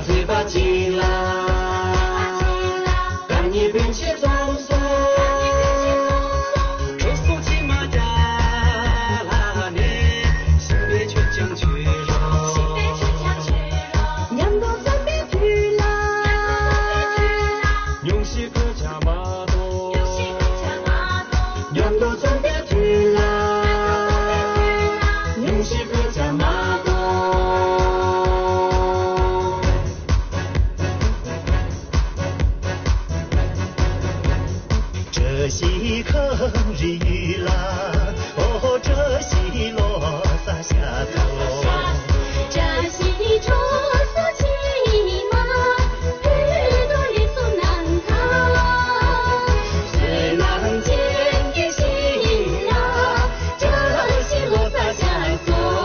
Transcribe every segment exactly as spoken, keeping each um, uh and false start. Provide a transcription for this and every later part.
བརྩེ་བ་གཅིག་ལ། བདག་ཉིད་སྤུན་མཆེད་ཚོགས་གསོག་གྲོགས་སོགས་ཕྱི་མ་རྒྱ་ལ་ནས། ཤིང་པའི་ཆོས་ཀྱང་ཆོས་རོགས། ཤིང་པའི་ཆོས་ཀྱང་ཆོས་རོགས། ཉམས་རྟོགས་བརྩོན་པའི་དུས་ལ། ཉམས་རྟོགས་བརྩོན་པའི་དུས་ལ། མྱོང་བཞིན་གོད་ཆག་མ་གཏོགས། མྱོང་བཞིན་གོད་ཆག་མ་གཏོགས། ཉམས་རྟོགས་བརྩོན་པའི་དུས་ལ། ཉམས་རྟོགས་བརྩོན་པའི་དུས་ལ། མྱོང་བཞིན་གོད་ཆག་མ་གཏོགས། བཀྲ་ཤིས་ཁམས་རིགས་ཡུལ་ལ། ཨོ་བཀྲ་ཤིས་ལོ་གསར་ཤར་དོ། བཀྲ་ཤིས་སྤྲོ་ཚོགས་ཕྱི་མ། དུས་དང་ལེགས་སོ་ནམ་མཁའ། བསོད་ནམས་ཅན་གྱི་ཞིང་ལ། བཀྲ་ཤིས་ལོ་གསར་ཤར་སོང་།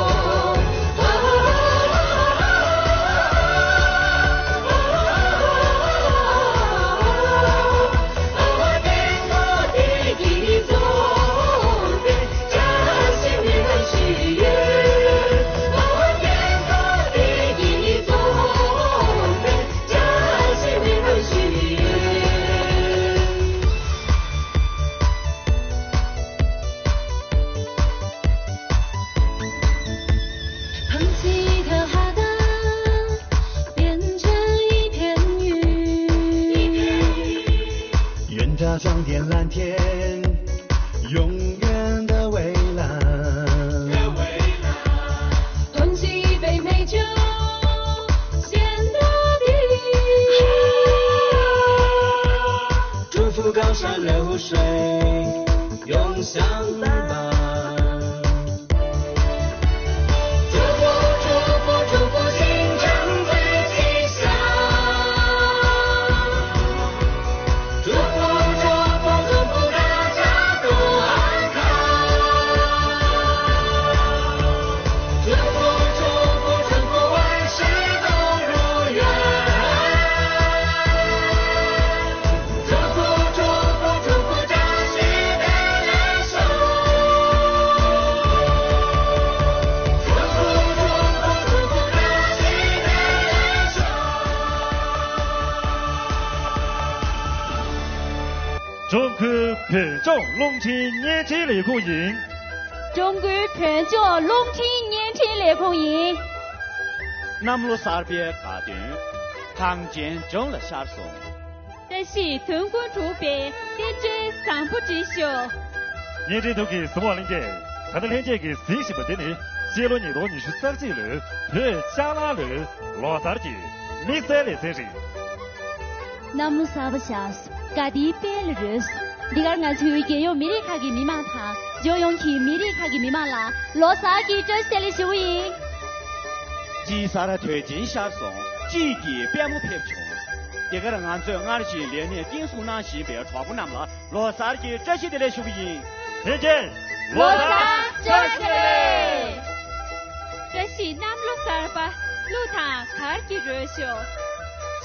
ཀྲུང་གོའི་བོད་ལྗོངས་རླུང་འཕྲིན་བརྙན་འཕྲིན་ལས་ཁུངས་ཡིན། ཀྲུང་གོའི་བོད་ལྗོངས་རླུང་འཕྲིན་བརྙན་འཕྲིན་ལས་ཁུངས་ཡིན། གནམ་ལོ་གསར་པའི་དགའ་སྟོན་གངས་ཅན་ལྗོངས་ལ་ཤར་སོང་། བཀྲ་ཤིས་དོན་ཀུན་གྲུབ་པའི་རྟེན་འབྲེལ་བཟང་པོ་བསྒྲིགས་ཤོག་བརྙན་འཕྲིན་ཐོག་གི་གཟིགས་མོ་ལྷན་རྒྱས། ད་ལྟ་ལྷན་རྒྱས་ཀྱིས་གཟིགས་བཞིན་པ་འདི་ནི་སྤྱི་ལོ་ཉིས་སྟོང་ཉི་ཤུ་རྩ་གཅིག་ལོའི་བོད་ལྕགས་ལང་ལོའི་ལོ་གསར་གྱི་དམིགས་བསལ་ལེ་ཚན་རེད། གནམ་ལོ་གསར་པ་ཤར་སོང་། དགའ་བདེའི་དཔལ་ལ་རོལ་སོང་། འདི་གར་ང་ཚོའི་རྒྱལ་ཡོངས་མི་རིགས་ཁག་གི་མི་མང་དང་ལྗོངས་ཡོངས་ཀྱི་མི་རིགས་ཁག་གི་མི་མང་ལ་ལོ་གསར་གྱི་བཀྲ་ཤིས་བདེ་ལེགས་ཞུ་གི་ཡིན། དཔྱིད་གསར་དོན་ཆེན་ཤར་སོང་། དཔྱིད་ཀྱི་པད་མོ་ཕེབས་བྱུང་། འདི་གར་ང་ཚོས་སྔར་བཞིན་ལས་གནས་བརྟན་སྲུང་གནང་བཞིན་པའི་གྲོགས་པོ་རྣམས་ལ་ལོ་གསར་གྱི་བཀྲ་ཤིས་བདེ་ལེགས་ཞུ་གི་ཡིན། ལྷན་རྒྱས། ལོ་གསར་བཀྲ་ཤིས་བདེ་ལེགས། བཀྲ་ཤིས་གནམ་ལོ་གསར་པ། གླུ་དང་གར་གྱིས་རོལ་ཤོག་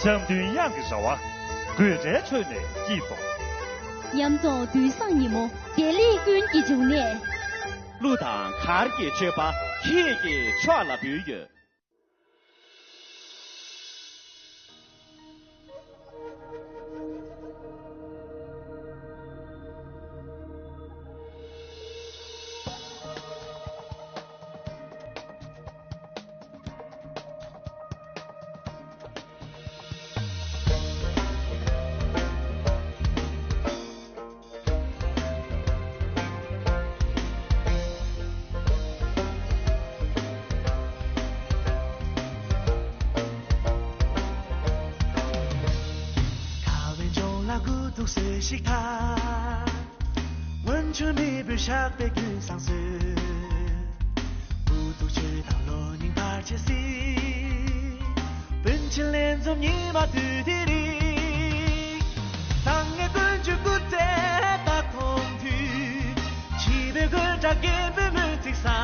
འཆམ་མཐུན་དབྱངས་ཀྱི་ར་བ། དགོད་བྲའི་ཁྲོད་ནས་སྐྱིད་སོང་། མཉམ་འཛོམས་དུས་བཟང་ཉིན་མོ། བདེ་ལེགས་ཀུན་གྱི་འབྱུང་གནས། གླུ་དང་གར་གྱི་མཆོད་པ་ཁྱེད་ཀྱི་ཕྱོགས་ལ་འབུལ་ཡོད། ཁ་བའི་ལྗོངས་ལ་དགུ་ཐུག་སོས་ཤིག་ཐག་སྔོན་ཆད་མེས་པོའི་ཞགས་པའི་ཀུན་བཟང་སོས། དགུ་ཐུག་ཆོས་དང་ལོ་རྙིང་བར་ཆད་སྲིད། སྤུན་མཆེད་ལས་འཛོམས་ཉི་མ་དུས་དེ་རིང་། བཟང་ངན་ཀུན་སྤྱོད་སྐུ་ཚེ་ད་ཐོང་དུས། འཆི་བའི་དགོད་སྒྲ་རྒན་པོའི་མོས་ཚིག་སང་།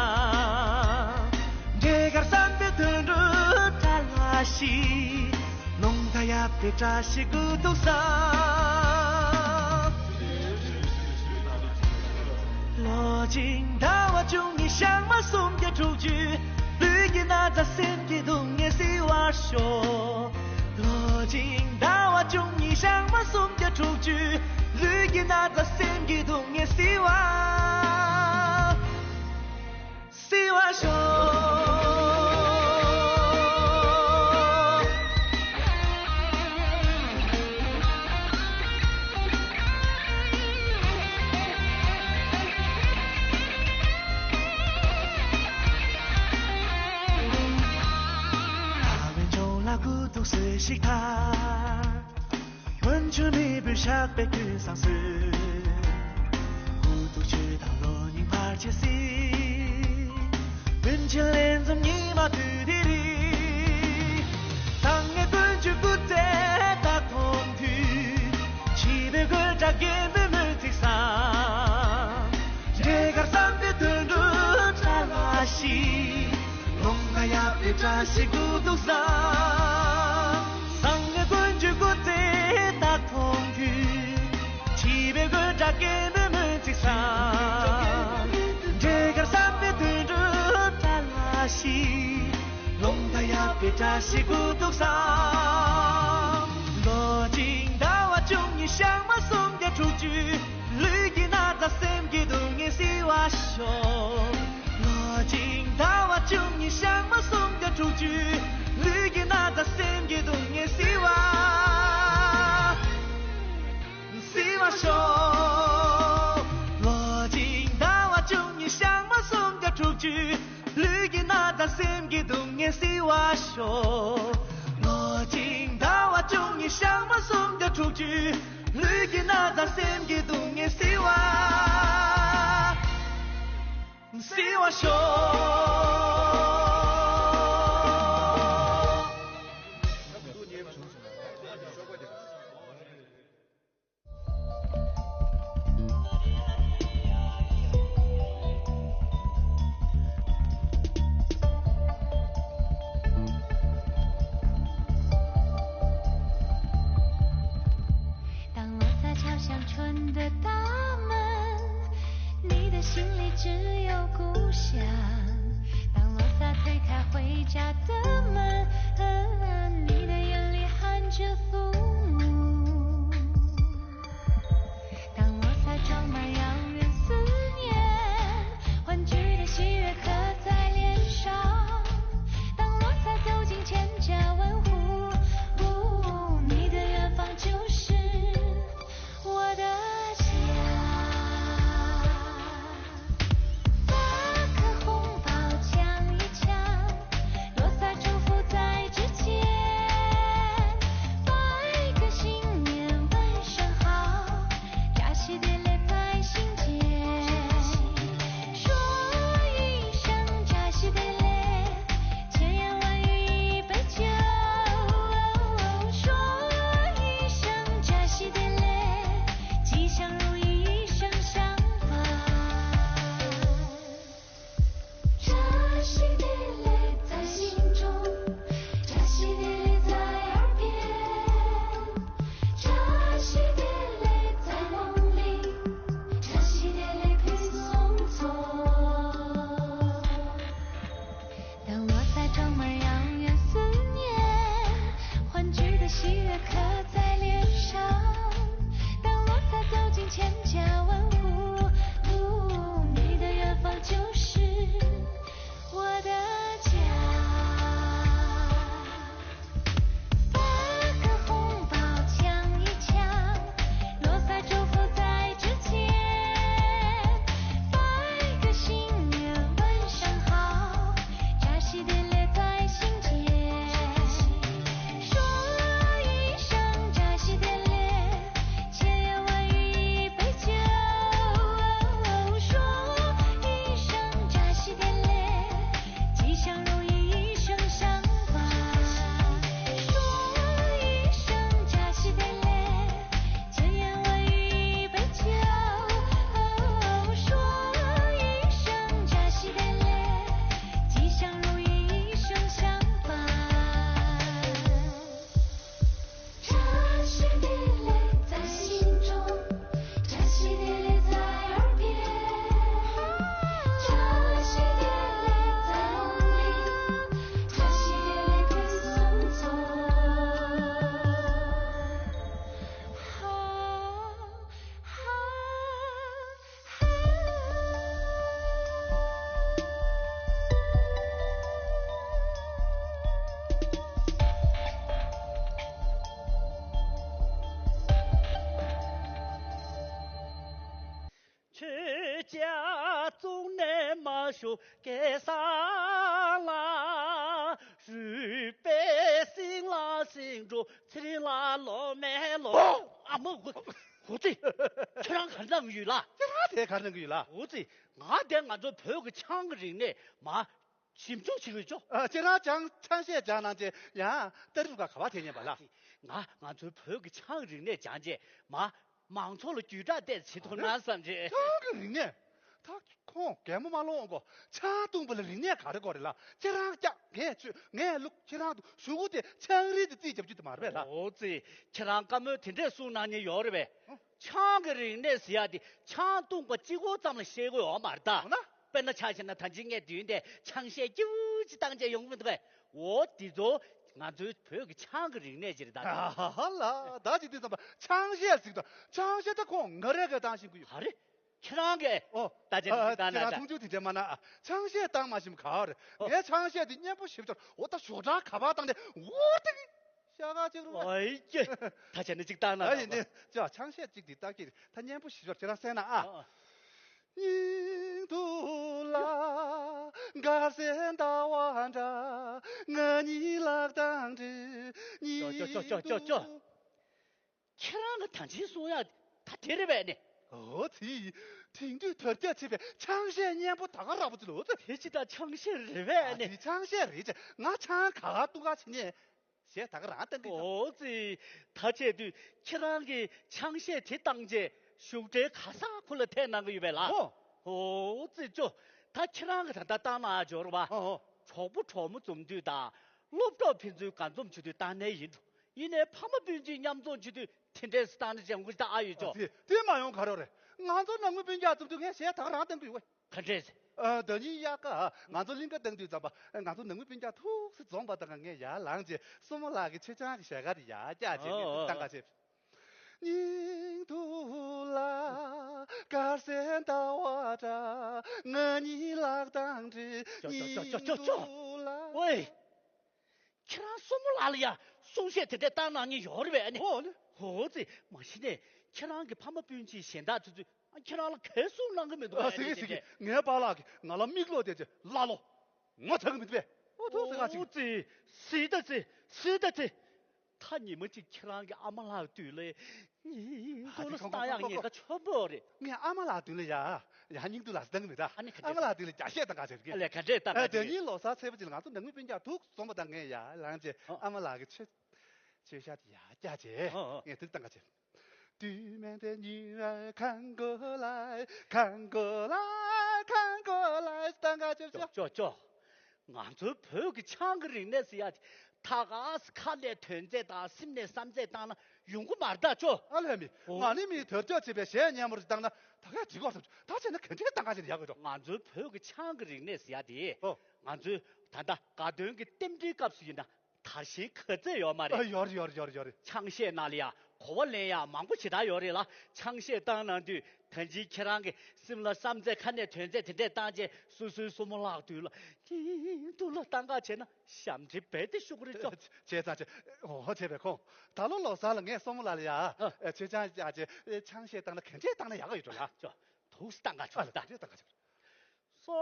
འབྲས་དཀར་བསམ་པའི་དོན་གྲུབ་བཀྲ་ལ་ཤིས། རླུང་རྟ་ཡབ་དེ་བཀྲ་ཤིས་དགུ་ཐུག་བཟང་། ལོ་གཅིག་ཟླ་བ་བཅུ་གཉིས་ཞག་མ་སུམ་བརྒྱ་དྲུག་ཅུ། ལུས་ཀྱི་ན་ཚ་སེམས་ཀྱི་སྡུག་བསྔལ་སེལ་བར་ཤོག་དྲུག་ཅུ། ལུས་ཀྱི་ན་ཚ་སེམས་ཀྱི་སྡུག་བསྔལ་བསིལ་བ། བསིལ་བ་ཤོག། ཨ་བན་ཆུང་ལ་སྐུ་གདུང་གསོལ་ཞིག་ཐལ། སྔོན་བྱོན་མེས་པོའི་ཞགས་པའི་ཀུན་བཟང་གསོལ། སྐུ་གདུང་མཆོད་དང་ལོ་རྙིང་བར་ཆད་སེལ། སྔོན་བྱོན་ལས་འཛོམས་ཉི་མ་དུས་འདིར། བཟང་ངན་ཀུན་སྤྱོད་སྐུ་ཚེ་རྟག་མཐོང་དུས། འཆི་བའི་དགོད་སྒྲ་རྒན་པོའི་སྨོན་ཚིག་བཟང་། འདྲེ་དཀར་བསམ་པའི་དོན་གྲུབ་བཀྲ་ལ་ཤིས། ལོང་ད་ཡབ་པའི་བཀྲ་ཤིས་སྐུ་གདུང་བཟང་། བཟང་ངན་ཀུན་སྤྱོད་སྐུ་ཚེ་རྟག་མཐོང་དུས། འཆི་བའི་དགོད་སྒྲ་རྒན་པོའི་སྨོན་ཚིག་བཟང་། འདྲེ་དཀར་བསམ་པའི་དོན་གྲུབ་བཀྲ་ལ་ཤིས། ལོང་ད་ཡབ་པའི་བཀྲ་ཤིས་སྐུ་གདུང་བཟང་། ལོ་གཅིག་ཟླ་བ་བཅུ་གཉིས་ཞག་མ་སུམ་བརྒྱ་དྲུག་ཅུ། ལུས་ཀྱི་ན་ཚ་སེམས་ཀྱི་སྡུག་བསྔལ་བསིལ་བར་ཤོག། ལོ་གཅིག་ཟླ་བ་བཅུ་གཉིས་ཞག་མ་སུམ་བརྒྱ་དྲུག་ཅུ། ལུས་ཀྱི་ན་ཚ་སེམས་ཀྱི་སྡུག་བསྔལ་བསིལ་བ། བསིལ་བར་ཤོག། ལོ་གཅིག་ཟླ་བ་བཅུ་གཉིས་ཞག་མ་སུམ་བརྒྱ་དྲུག་ཅུ། ལུས་ཀྱི་ན་ཚ་སེམས་ཀྱི་སྡུག་བསྔལ་བསིལ་བར་ཤོག། ལོ་གཅིག་ཟླ་བ་བཅུ་གཉིས་ཞག་མ་སུམ་བརྒྱ་དྲུག་ཅུ། ལུས་ཀྱི་ན་ཚ་སེམས་ཀྱི་སྡུག་བསྔལ་བསིལ་བ། བསིལ་བར་ཤོག། ཆུ་སྐལ་བཟང་ལ། རུས་པའི་སྲིན་ལ་སྲིན་འབྲུ་ཚེ་རིང་ལ་ལོ་མེ་ལོ། ཨོ། ཨ་མ་འོ་འོ་ཙི། ཁྱེད་རང་ག་རེ་གནང་གི་ཡོད་ལ། ཁྱེད་རང་དེ་ག་རེ་གནང་གི་ཡོད་ལ། འོ་ཙི། ང་དེ་ང་ཚོ་བོད་ཀྱི་ཆང་གི་རིག་གནས་མ་ཞིབ་འཇུག་བྱེད་ཀྱི་ཡོད་ཅོ། ཨ། ཁྱེད་རང་ཅང་ཆང་གཞས་སྦྱང་གནང་བྱས་ཡང་ཏ་རི་རུ་ཁ་ག་བ་དེ་ཉན་པ་ལ། ང་ང་ཚོའི་བོད་ཀྱི་ཆང་གི་རིག་གནས་སྦྱང་བྱས་མ། མང་ཚོགས་ལ་བརྒྱུད་བསྒྲགས་ཏོག་ཙམ་བྱེད་ཐུབ་ན་བསམ་བྱས། ཆང་གི་རིག་གནས། ད་ཁོང་གད་མོ་མ་ལོངས་གོ། ཆང་བཏུང་བ་ལ་རིག་གནས་ག་རེ་དགོས་རེད་ལ། ཁྱེད་རང་སྐྱག་ངས་ཆུ་ངས་བླུག་ཁྱེད་རང་དུ་ཞུ་གུ་དེ་ཆང་རིལ་དུ་རྩིས་རྒྱབ་རྒྱུ་དེ་མ་རེད་པས་ལ། འོ་ཙི། ཁྱེད་རང་བཀའ་མོལ་དེ་འདྲས་གསུང་གནང་མཁན་ཡོད་རེད་པས། ཨོ། ཆང་གི་རིག་གནས་ཟེར་ཡ་དེ་ཆང་བཏུང་བ་གཅིག་པོ་ཙམ་ལ་ཤེས་དགོས་ཡོད་མ་རེད་ད། འོ་ན། དཔེར་ན་ཆ་བཞག་ན་ད་ཅི་ངས་མདུན་དེ་ཆང་གཞས་སྐྱིད་པོ་ཅིག་བཏང་བྱས་ཡོང་གི་མི་འདུག་གས། འོ་དེ་ཚོ་ང་ཚོའི་བོད་ཀྱི་ཆང་གི་རིག་གནས་ཅིག་རེད་ད། ཧ་ཧ་ལ་ད་ཅི་དུས་ཙམ་པ་ཆང་གཞས་ཟིག་དང་ཆང་གཞས་ད་ཁོང་ང་རས་ག་བཏང་ཤེས་ཀྱི་ཡོད། ཧ་རེ། ཁྱེད་རང་གིས་ཨོ། ད་ཅི་ཨ། ནི་ད་ཁྱེད་རང་ན་ད། མཐོང་ཆུང་དེ་འདྲ་མ་གནང་ཨ། ཆང་གཞས་བཏང་མ་ཤེས་ག་རེད། ཨོ། ངས་ཆང་གཞས་དེ་སྙན་པོ་ཞེ་པོ་ཅིག་འོ་ད་ཞོ་དྲག་ག་པར་བཏང་ནས་འོ་ད་གི་ཤ་ག་ཅིག་རུ། ཨོ་ཡེ། ད་ཅི་ནི་ཅིག་བཏང་ན་ཨ་ད་ཡིན་ནི་ཅོ་ཆང་གཞས་ཅིག་དེ་ད་ཀྱི་ད་སྙན་པོ་ཞེ་པོ་ཅིག་ཁྱེད་རང་གསན་ན་ཨ། ཨོ། སྙིང་སྡུག་ལ་དགའ་སའི་ཟླ་བ་འདྲ། ང་གཉིས་ལག་གདང་སྦྲེལ། ཅོ་ཅོ་ཅོ་ཅོ་ཅོ། སྙིང་སྡུག་ཁྱེད་རང་གི་ད་ཅི་གསུང་ཡ་ད་དེ་རེད་པས་ནི། འོ་ཙི། དེང་དུས་དར་རྒྱས་ཆེ་བའི་ཆང་གཞས་སྙན་པོ་ད་ག་རག་པོ་ཅི་ལོ་ཙི། དེ་ཅི་ད་ཆང་གཞས་རེད་པས་ཨ་ནི། དེ་ཆང་གཞས་རེད་ཅེ་ང་ཆང་ག་ག་བཏུང་ག་ཕྱིན་ནས་གཞས་ད་ག་རང་བཏང་གི་ཡོད། འོ་ཙི། ད་བྱས་དུས་ཁྱེད་རང་གིས་ཆང་གཞས་དེ་བཏང་རྗེས་ཞུགས་གྲལ་ག་ས་ཁུལ་ལ་ཐད་གནང་གི་ཡོད་པས་ལ། ཨོ། འོ་ཙི་ཅོ། ད་ཁྱེད་རང་གིས་ད་ལྟ་བཏང་ན་འབྱོར་བ། ཨོ་ཨོ། གྲོགས་པོ་གྲོགས་མོ་འཛོམས་དུས་དང་། སློབ་གྲོགས་ཕན་ཚུན་དགའ་འཛོམས་བྱེད་དུས་བཏང་ནའི་ཡིན་འགྲོ། ཡིན་ནའི་ཕ་མ་སྤུན་མཆེད་མཉམ་འཛོམས་བྱེད་དུས་དེ་འདྲས་སུ་བཏང་ན་ཅང་གུ་ཞིག་ད་ཨ་ཡོད་ཅོ། ཨ་ཙི། དེ་མ་ཡོང་ག་རེ་རེད། ང་ཚོ་ནང་མི་སྤུན་ཀྱག་འཛོམས་དུས་ངས་གཞས་ད་ག་རང་བཏང་གི་ཡོད། ག་འདྲས། ཨ། ད་ཉིན་དབྱར་ཁ་ང་ཚོ་གླིང་ག་བཏང་དུས་ཙམ་པ་ང་ཚོ་ནང་མི་སྤུན་ཀྱག་ཐུགས་སུ་འཛོམས་པ་དང་ངས་ཡར་ལངས་རྗེས་སྲུ་མོ་ལགས་ཀྱིས་ཆོས་ཆང་གི་ཞལ་ཁ་དེ་ཡར་བཀྱགས་རྗེས་ངས་ཨོ་བཏང་ག་བྱས། སྙིང་སྡུག་ལ་དགའ་སའི་ཟླ་བ་འདྲ། ང་གཉིས་ལག་གདང་སྦྲེལ། ཅོ་ཅོ་ཅོ་ཅོ་ཅོ་ཅོ། སྙིང་སྡུག་ལ། ཨོའི། ཁྱེད་རང་སྲུ་མོ་ལགས་ལ་ཡ་གསུང་བཤད་དེ་འདྲས་བཏང་གནང་མཁན་ཡོད་རེད་པས་ཨ་ནི། ཨོ་ལེ། ཧོ་ཙི། མ་གཞི་ནས་ཁྱེད་རང་གི་ཕ་མ་སྤུན་མཆེད་གཞན་དག་དེ་ཚོས་ཨ་ཁྱེད་རང་ལ་ག་རེ་གསུང་གནང་གི་མི་འདུག་ཨ་ཟེར་གི་ཟེར་གི་ངའི་པཱ་ལགས་ཀྱིས་ང་ལ་མིག་ལོག་བསྡད་རྗེས་ཀླ་ལོ། ངོ་ཚ་གི་མི་འདུག་པས། ཨོ་ཐུགས་ཟེར་ག་ཅིག་ཨོ་ཙི། སི་ད་ཙི། སི་ད་ཙི། ད་ཉི་མ་གཅིག་ཁྱེད་རང་གི་ཨ་མ་ལགས་དུས་ལ་སྙིང་སྡུག་ལ་བཏང་ཡག་ཉེན་ཁ་ཆེན་པོ་རེད། ངས་ཨ་མ་ལགས་དུས་ལ་ཡ་ཡ་སྙིང་སྡུག་ལ་བཏང་གི་མེད་ད། ཨ་ནི་ག་འདྲས། ཨ་མ་ལགས་དུས་ལ་རྒྱ་བཤད་བཏང་ག་བྱེད་ཀྱི། ཨ་ལས་ག་འདྲས་བཏང་ག་བྱེད་ཀྱི། ཨ་དེ་ཉིན་ལོ་གསར་ཚེས་པ་གཅིག་ལ་ང་ཚོ་ནང་མི་སྤུན་ཀྱག་ཐུགས་འཛོམས་པ་དང་ངས་ཡར་ལངས་རྗེས་ཨ་མ་ལགས་ཀྱི་མཆོད་མཆོད་ཞག་དེ་ཡར་བཀྱགས་རྗེས་ངས་འདུག་བཏང་ག་བྱེད། དུས་མེད་དེ་ཉིན་རེ་ཁང་གོ་ལ་ཁང་གོ་ལ་ཁང་གོ་ལ་བཏང་ག་བྱེད། ཅོ་ཅོ་ཅོ། ང་ཚོའི་བོད་ཀྱི་ཆང་གི་རིག་གནས་ཟེར་ཡ་དེ་ད་ག་སེ་ཁ་ནས་ཐོན་རྫས་དང་སེམས་ནས་བསམ་རྫས་བཏང་ན་ཡོང་གི་མ་རེད་ད་ཅོ། ཨ་ལས་མི་ཨོ། ང་ནི་མི་དར་ཁྱབ་ཆེ་བའི་གཞས་སྙན་མོ་རེ་བཏང་ན་ད་གས་འགྲིག་གོ་བསམ། ད་བྱས་ན་ག་འདྲས་བཏང་ག་ཅིག་ཡག་གི་འགྲོ། ང་ཚོའི་བོད་ཀྱི་ཆང་གི་རིག་གནས་ཟེར་ཡ་དེ་ཨོ། ང་ཚོའི་ད་ལྟ་དགའ་སྟོན་གྱི་རྟེན་འབྲེལ་སྐབས་སུ་ཡིན་ན་དར་ཞིང་ག་ཚད་ཡོད་མ་རེད། ཨ་ཡོད་རེད་ཡོད་རེད་ཡོད་རེད་ཡོད་རེད། ཆང་གཞས་ནང་ལ་ཡ་གོ་བ་ལེན་ཡ་མང་པོ་ཞེ་དྲག་ཡོད་རེད་ལ། ཆང་གཞས་བཏང་གནང་དུས་ད་གིན་ཁྱེད་རང་གི་སེམས་ལ་བསམ་རྫས་ཁ་ནས་ཐོན་རྫས་དེ་འདྲས་བཏང་རྗེས་སོ་སོའི་སྲུ་མོ་ལགས་དུས་ལ་སྙིང་སྡུག་ལ་བཏང་ག་བྱས་ན་ཞབས་འདྲེན་རྦད་དེ་ཤོག་གི་རེད་ཅོ། བྱས་ཙང་བྱས། ཨོ་བྱས་པས་ཁོང་ད་ལོ་ལོ་གསར་ལ་ངས་སྲུ་མོ་ལགས་ལ་ཡ་ཨ། ཨེ་མཆོད་ཆང་བཅག་རྗེས་ཆང་གཞས་བཏང་ན་ག་འདྲས་བཏང་ན་ཡག་ག་ཡོད་འགྲོ་ལ། ཅོ། ཐུགས་སུ་བཏང་ག་ཨ་ཅོ་ལ་ད། ག་འདྲས་བཏང་ག་ཅོ། སོ་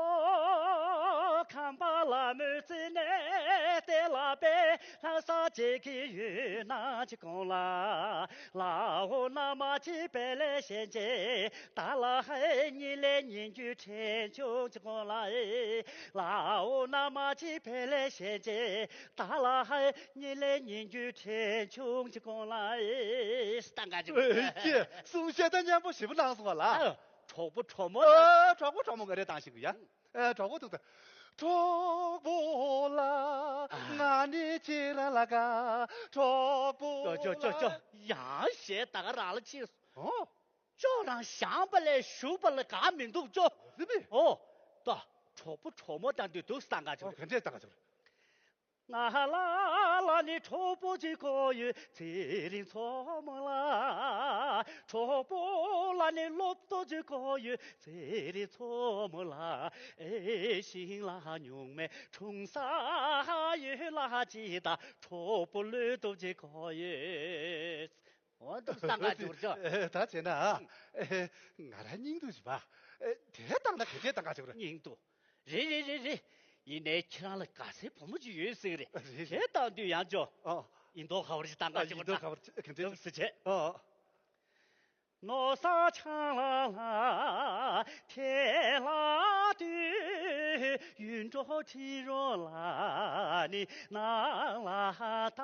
ཁམས་པ་ལ་མོས་བརྩིས་ནས་དེ་ལ་པའི་ལྷ་ས་ཅིག་གི་ཡུལ་ན་ཅི་གོང་ལ། ལའོ་ན་མ་ཅི་པེ་ལེ་ཞེན་ཅེ་ད་ལ་ཧའི་ཉི་ལེ་ཉིན་རྒྱུ་ཕྲན་ཆུང་ཅི་གོང་ལ། ལའོ་ན་མ་ཅི་པེ་ལེ་ཞེན་ཅེ་ད་ལ་ཧའི་ཉི་ལེ་ཉིན་རྒྱུ་ཕྲན་ཆུང་ཅི་གོང་ལ། སྟང་ག་ཅི་གོང་ལ། གསུང་བཤད་ད་སྙན་པོ་ཞེ་པོ་གནང་སོང་བ་ལ། ཨ། གྲོགས་པོ་གྲོགས་མོ། ཨ། གྲོགས་པོ་གྲོགས་མོ་ང་རེ་བཏང་ཤིག་ཡ། ཨ། གྲོགས་པོ་ཐུག་ད། གྲོགས་པོ་ལ། ང་ནི་ཁྱེད་རང་ལ་དགའ། གྲོགས་པོ་ལ། ཅོ་ཅོ་ཅོ་ཅོ། ཡང་གཞས་ད་ག་རང་ལ་ཕྱིན། ཨོ། ཅོ་རང་བཞེངས་པ་ལས་བཞུགས་པ་ལ་དགའ་མི་འདུག་ཅོ། ཨོ། ད་གྲོགས་པོ་གྲོགས་མོ་དང་དུས་འདུག་སྟང་ག་ཅོ། ཨོ་ག་འདྲས་སྟང་ག་ཅོ། ང་ལ་ལ་ནི་གྲོགས་པོ་ཅིག་དགོས་ཡོད་ཚེ་རིང་མཚོ་མོ་ལ། གྲོགས་པོ་ལ་ནི་སློབ་དོ་ཅིག་དགོས་ཡོད་ཚེ་རིང་མཚོ་མོ་ལ། ཨེ་ཤིང་ལ་ཉུང་མའི་འཁྲུངས་ས་ཡོད་ལ་ཅི་ད་གྲོགས་པོ་ལོས་སྟོབས་ཅིག་དགོས་ཡོད། འོ་འདུག་སྟང་ག་ཅོ་ཅོ། ད་བྱས་ན་ཨ། ང་རང་སྙིང་སྡུག་ཅིག་པ། དེ་སྟང་ན་ག་འདྲས་སྟང་ག་ཅོ་ར། སྙིང་སྡུག་རེད་རེད་རེད་རེད། ཡིན་ནའི་ཁྱེད་རང་ལ་དགའ་སའི་བུ་མོ་ཅིག་ཡོད་ཟེར་གི་རེད། རེད་རེད། དེ་བཏང་དུས་ཡང་ཅོ། ཨོ། ཡིན་མདོག་ཁ་པོ་ཅིག་བཏང་ག་ཨ་ཅིག་ཡིན་མདོག་ཁ་པོ་ཅིག་ག་འདྲ་ཅོ་ཟེར་བྱས། ཨོ། ནོར་བཟང་ཆང་ལ་ལ་ཐེ་ལ་དུ་ཡུན་འགྲོ་ཁྲི་རོ་ལ་ནི་ནང་ལ་ད་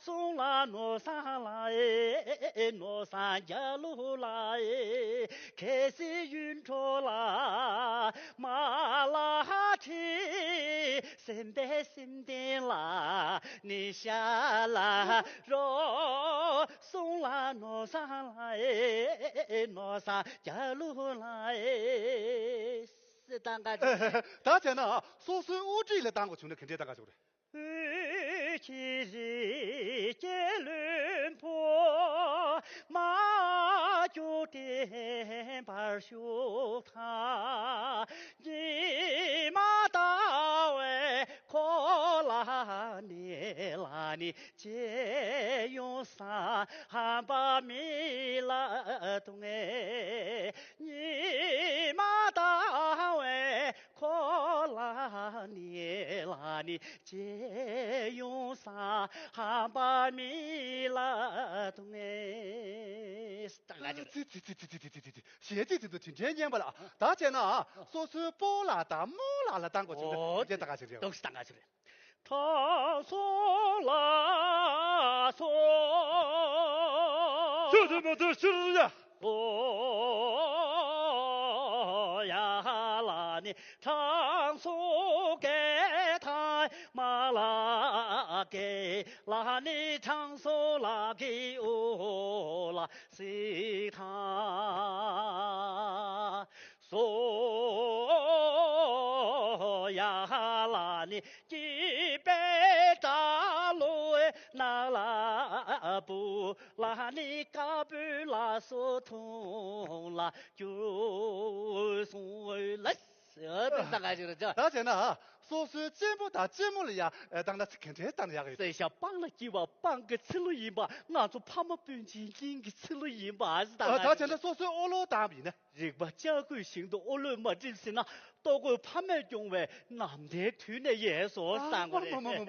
གསུང་ལ་ནོར་བཟང་ལ་ཨེ་ནོར་བཟང་རྒྱ་ལུ་ལ་ཨེ་གལ་སྲིད་ཡུན་འགྲོ་ལ་མ་ལ་ཁྲི་སེམས་པའི་སེམས་ལྡན་ལ་ནི་ཤ་ལ་རོ། གསུང་ལ་ནོར་བཟང་ལ་ཨེ། ནོར་བཟང་རྒྱ་ལུ་ལ་ཨེ། སི་ཏང་ག་ཅིག་ད་བྱས་ན་སོ་སོའི་དབུ་ཁྲིད་ལ་བཏང་དགོས་བྱུང་ན་ག་འདྲས་བཏང་ག་བྱུང་རེད། དབུས་ཀྱི་རི་སྐྱེས་བློན་པོ་མ་གྱུར་བརྟན་པར་བཞུགས་དང་། ཉི་མ་ཟླ་བའི་འཁོར་ལ་ནི་ལ་ནི་རྗེ་ཡོང་ས་ཧམ་པ་མི་ལ་དུང་ངེ། ཉི་མ་ཟླ་བའི་འཁོར་ལ་ནི་ལ་ནི་རྗེ་ཡོང་ས་ཧམ་པ་མི་ལ་དུང་ངེ། ཙི་ཙི་ཙི་ཙི་ཙི་ཙི་ཙི་ཙི། གཞས་ཚིག་དེ་ཚོ་དེ་འདྲའི་སྙན་པ་ལ། ད་བྱས་ན་སོ་སོའི་སྤོ་ལགས་དང་རྨོ་ལགས་ལ་བཏང་དགོས་བྱུང་ན་འོ་དེ་ལྟ་ག་ཞིག་རེད། ཏོག་ཙམ་བཏང་ག་ཞིག་རེད། དྲང་སྲོང་ལ་སོགས། ཤུགས་དེ་མ་དེ་ཤུར་ཡ། སོ་ཡ་ལ་ནི་དྲང་སྲོང་གེ་དང་མ་ལ་གེ་ལ་ནི་དྲང་སྲོང་ལ་གེ་འོ་ལ་སི་དང་། སོ་ཡ་ལ་ནི་སྐྱིད་པའི་སྐྲ་ལོའི་ནགས་ལ་བུ་ལ་ནི་དཀར་པོའི་ལ་སོ་ཐུང་ལ་གྱུར་སོང་ལ། ཨ་ཏི་ས་ག་ཞིག་རེད་ཅོ། ད་བྱས་ན་སོ་སོའི་གཅེན་པོ་དང་གཅེན་མོ་ལ་ཡ་བཏང་ན་ག་འདྲས་བཏང་ན་ཡག་གི་རེད། བསད་ཤ་སྤང་ལ་སྐྱིད་པ་སྤང་གི་ཚི་ལུ་ཡིན་པ། ང་ཚོ་ཕ་མ་སྤུན་མཆེད་སྙིང་གི་ཚི་ལུ་ཡིན་པ། ཨ་ཏི་ས་ག་ད་བྱས་ན་སོ་སོའི་ཨོ་ལོ་བཏང་བ་ཡིན་ན། རིག་པ་ལྕགས་སྐུད་བཞིན་དུ་ཨོ་ལོས་མ་བསྒྲིབས་ཟིན་ན། ལྟོ་གོས་ཕ་མས་སྐྱོང་བའི་ནམ་ཟླའི་དུས་ནས་ཡལ་སོང་བསམ་གི་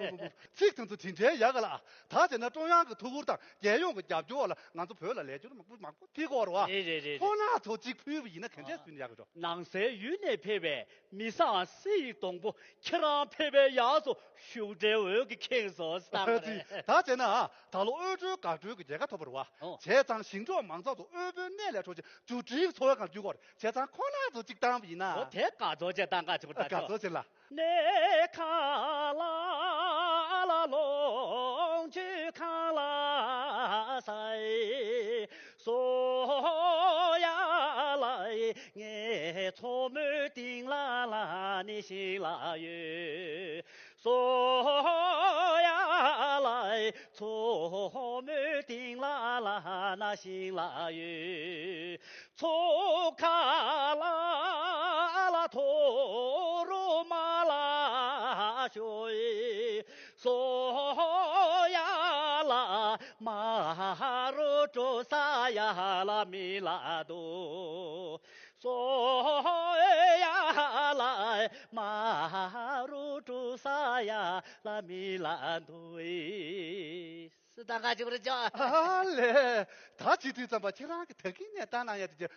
རེད། ཚིག་དེ་ཚོ་དེ་འདྲའི་ཡག་ག་ལ། ད་བྱས་ན་ཀྲུང་དབྱང་གི་ཐུགས་ཁུར་དང་རྒྱལ་ཡོངས་ཀྱི་རྒྱབ་སྐྱོར་འོག་ལ་ང་ཚོ་བོད་ལ་ལས་འཆར་མང་པོ་མང་པོ་ཕུལ་གི་ཡོད་རེད་བ། རེད་རེད་རེད་རེད། ཁོ་ན་ཚོ་གཅིག་ཕུལ་བ་ཡིན་ན་ག་འདྲས་ཕུལ་ན་ཡག་གི་འགྲོ། ནང་སའི་ཡུལ་ནས་ཕེབས་པའི་མི་བཟང་སྲིད་ཡི་སྡོང་པོ། ཁྱེད་རང་ཕེབས་པའི་ཡག་སོ་ཤུགས་འདྲའི་འོད་ཀྱིས་ཁེངས་སོང་བསམ་གི་རེད། ད་བྱས་ན་ད་ལོ་དབུལ་སྒྲོལ་འགག་སྒྲོལ་གྱི་རྒྱལ་ཁ་ཐོབ་པ་རེད་བ། ཨོ། བྱས་ཙང་ཞིང་འབྲོག་མང་ཚོགས་ཚོ་དབུལ་པོའི་གནས་ལས་སྒྲོལ་ཆེད་རྒྱུ་འབྲས་ཀྱི་འཚོ་བའི་སྒང་བསྒྱུར་དགོས་རེད། བྱས་ཙང་ཁོ་ན་ཚོ་གཅིག་བཏང་བ་ཡིན་ན། འོ་དེ་དགའ་ཚོར་བྱས་བཏང་ག་ཆོག་ད་དགའ་ཚོར་བྱས་ལ། གནས་ཁ་ལ་ལ་ལོངས་སྤྱོད་ཁ་ལ་ས་ཡི་སོ་ཡ་ལ་ཡི་ངའི་མཚོ་མོའི་གཏིང་ལ་ལ་ནི་ཞིང་ལ་ཡོད། སོ་ཡ་ལ་མཚོ་མོའི་གཏིང་ལ་ལ་ན་ཞིང་ལ་ཡོད། མཚོ་ཁ་ལ་ལ་མཐོ་རུ་མ་ལ་ཤོད། སོ་ཡ་ལ་མ་རུ་འགྲོ་ས་ཡ་ལ་མི་ལ་འདུག་སོ་ཡ་ལ་མ་རུ་འགྲོ་ས་ཡ་ལ་མི་ལ་འདུག་ཨི། སི་ཏང་ག་ཅིག་རེད་ཅོ། ཨ་ལས། ད་བྱེད་དུས་ཙམ་པ་ཁྱེད་རང་གི་ད་གིན་ནས་བཏང་གནང་ཡ་དེ་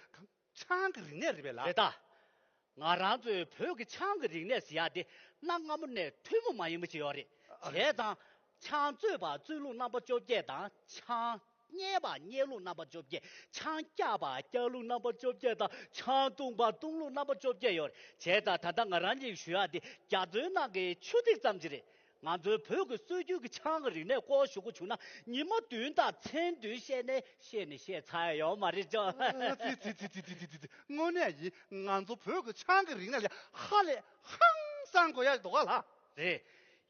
ཆང་གི་རིག་གནས་རེད་པས་ལ། རེད་ད། ང་རང་ཚོའི་བོད་ཀྱི་ཆང་གི་རིག་གནས་ཟེར་ཡ་དེ་གནའ་སྔ་མོ་ནས་ཐུན་མོང་མ་ཡིན་པ་ཅིག་ཡོད་རེད། ཨ་རེད། བྱས་ཙང་ཆང་བཙོས་པ་བཙོས་ལུགས་རྣམ་པ་བཅོ་བརྒྱད་དང་ཆང་བསྙལ་བ་བསྙལ་ལུགས་རྣམ་པ་བཅོ་བརྒྱད། ཆང་བཀྱག་པ་བཀྱག་ལུགས་རྣམ་པ་བཅོ་བརྒྱད་དང་ཆང་བཏུང་བ་བཏུང་ལུགས་རྣམ་པ་བཅོ་བརྒྱད་ཡོད་རེད། བྱས་ཙང་ད་ལྟ་ང་རང་གཉིས་ཞུ་ཡ་དེ་རྒྱ་མཚོའི་ནང་གི་ཆུ་ཐིགས་ཙམ་ཅིག་རེད། ང་ཚོའི་བོད་ཀྱི་སྲོལ་རྒྱུན་གྱི་ཆང་གི་རིག་གནས་སྐོར་ཞུ་དགོས་བྱུང་ན་ཉི་མ་བདུན་དང་མཚན་བདུན་བཤད་ནས་བཤད་ནས་བཤད་ཚར་ཡ་ཡོད་མ་རེད་ཅོ། ཨ་ཙི་ཙི་ཙི། དངོས་གནས་ཡིན། ང་ཚོ་བོད་ཀྱི་ཆང་གི་རིག་གནས་ལ་ཧ་ལས་ཧང་སང་དགོས་ཡ་འདུག་ག་ལ། རེད།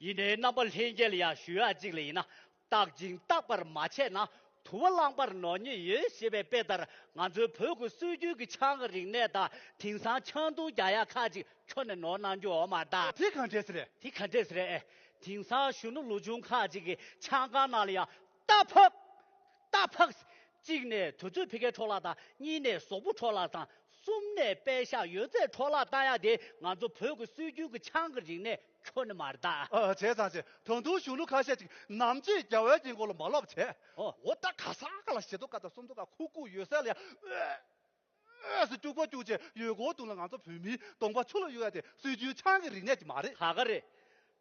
ཡིན་ནའི་རྣམ་པ་ལྷན་རྒྱས་ལ་ཡང་ཞུ་ཡ་གཅིག་ལ་ཡིན་ན། བརྟག་ཅིང་བརྟག་པར་མ་བྱས་ན། དུ་བ་བླངས་པར་ནོར་ཉེས་ཡོད་ཞེས་པའི་དཔེ་ལྟར་ང་ཚོའི་བོད་ཀྱི་སྲོལ་རྒྱུན་གྱི་ཆང་གི་རིག་གནས་དང་དེང་སང་ཆང་འཐུང་རྒྱག་ཡ་ཁག་ཅིག་ཁྱོན་ནས་ནོར་གནང་རྒྱུ་ཡོད་མ་རེད་ད། དེ་ག་འདྲས་རེད། དེ་ག་འདྲས་རེད། དེང་སང་གཞོན་ནུ་ལོ་ཆུང་ཁག་ཅིག་གིས་ཆང་ཁང་ནང་ལ་ཡང་རྟ་ཕག་རྟ་ཕག་གཅིག་ནས་དུས་ཚོད་ཕ་གིའི་འཕྲོ་བརླག་དང་གཉིས་ནས་གཟུགས་པོ་འཕྲོ་བརླག་དང་ རྩོམ་ནས་པད་ཤག་ཡོད་ཚད་འཕྲོ་བརླག་བཏང་ཡ་དེ་ང་ཚོ་བོད་ཀྱི་སྲོལ་རྒྱུན་གྱི་ཆང་གི་རིག་གནས་ཁྱོན་ནས་མ་རེད་ད། ཨ། བྱས་ཙང་བྱས། ད་དུང་གཞོན་ནུ་ཁ་ཤས་ཅིག་ནམ་ཕྱེད་རྒྱལ་བའི་དཀྱིལ་འཁོར་ལ་མ་ལོབས་བྱས། ཨོ། འོ་ད་ག་ས་ག་ལ་བཞི་མདོ་ཀ་དང་སུམ་མདོ་ཀ་ཁུག་ཁུག་ཡོད་ས་ལ་ཡ། ཨོ། ཨོ་ཟེར་སྐྱུག་པ་སྐྱུག་བྱས་ཡོད་གོ་དུང་ལ། ང་ཚོ་བོད་མིའི་གདོང་པ་ཆུ་ལ་གཡུག་ཡ་དེ་སྲོལ་རྒྱུན་ཆང་གི་རིག་གནས་ཅིག་མ་རེད། ད་ག་རེད།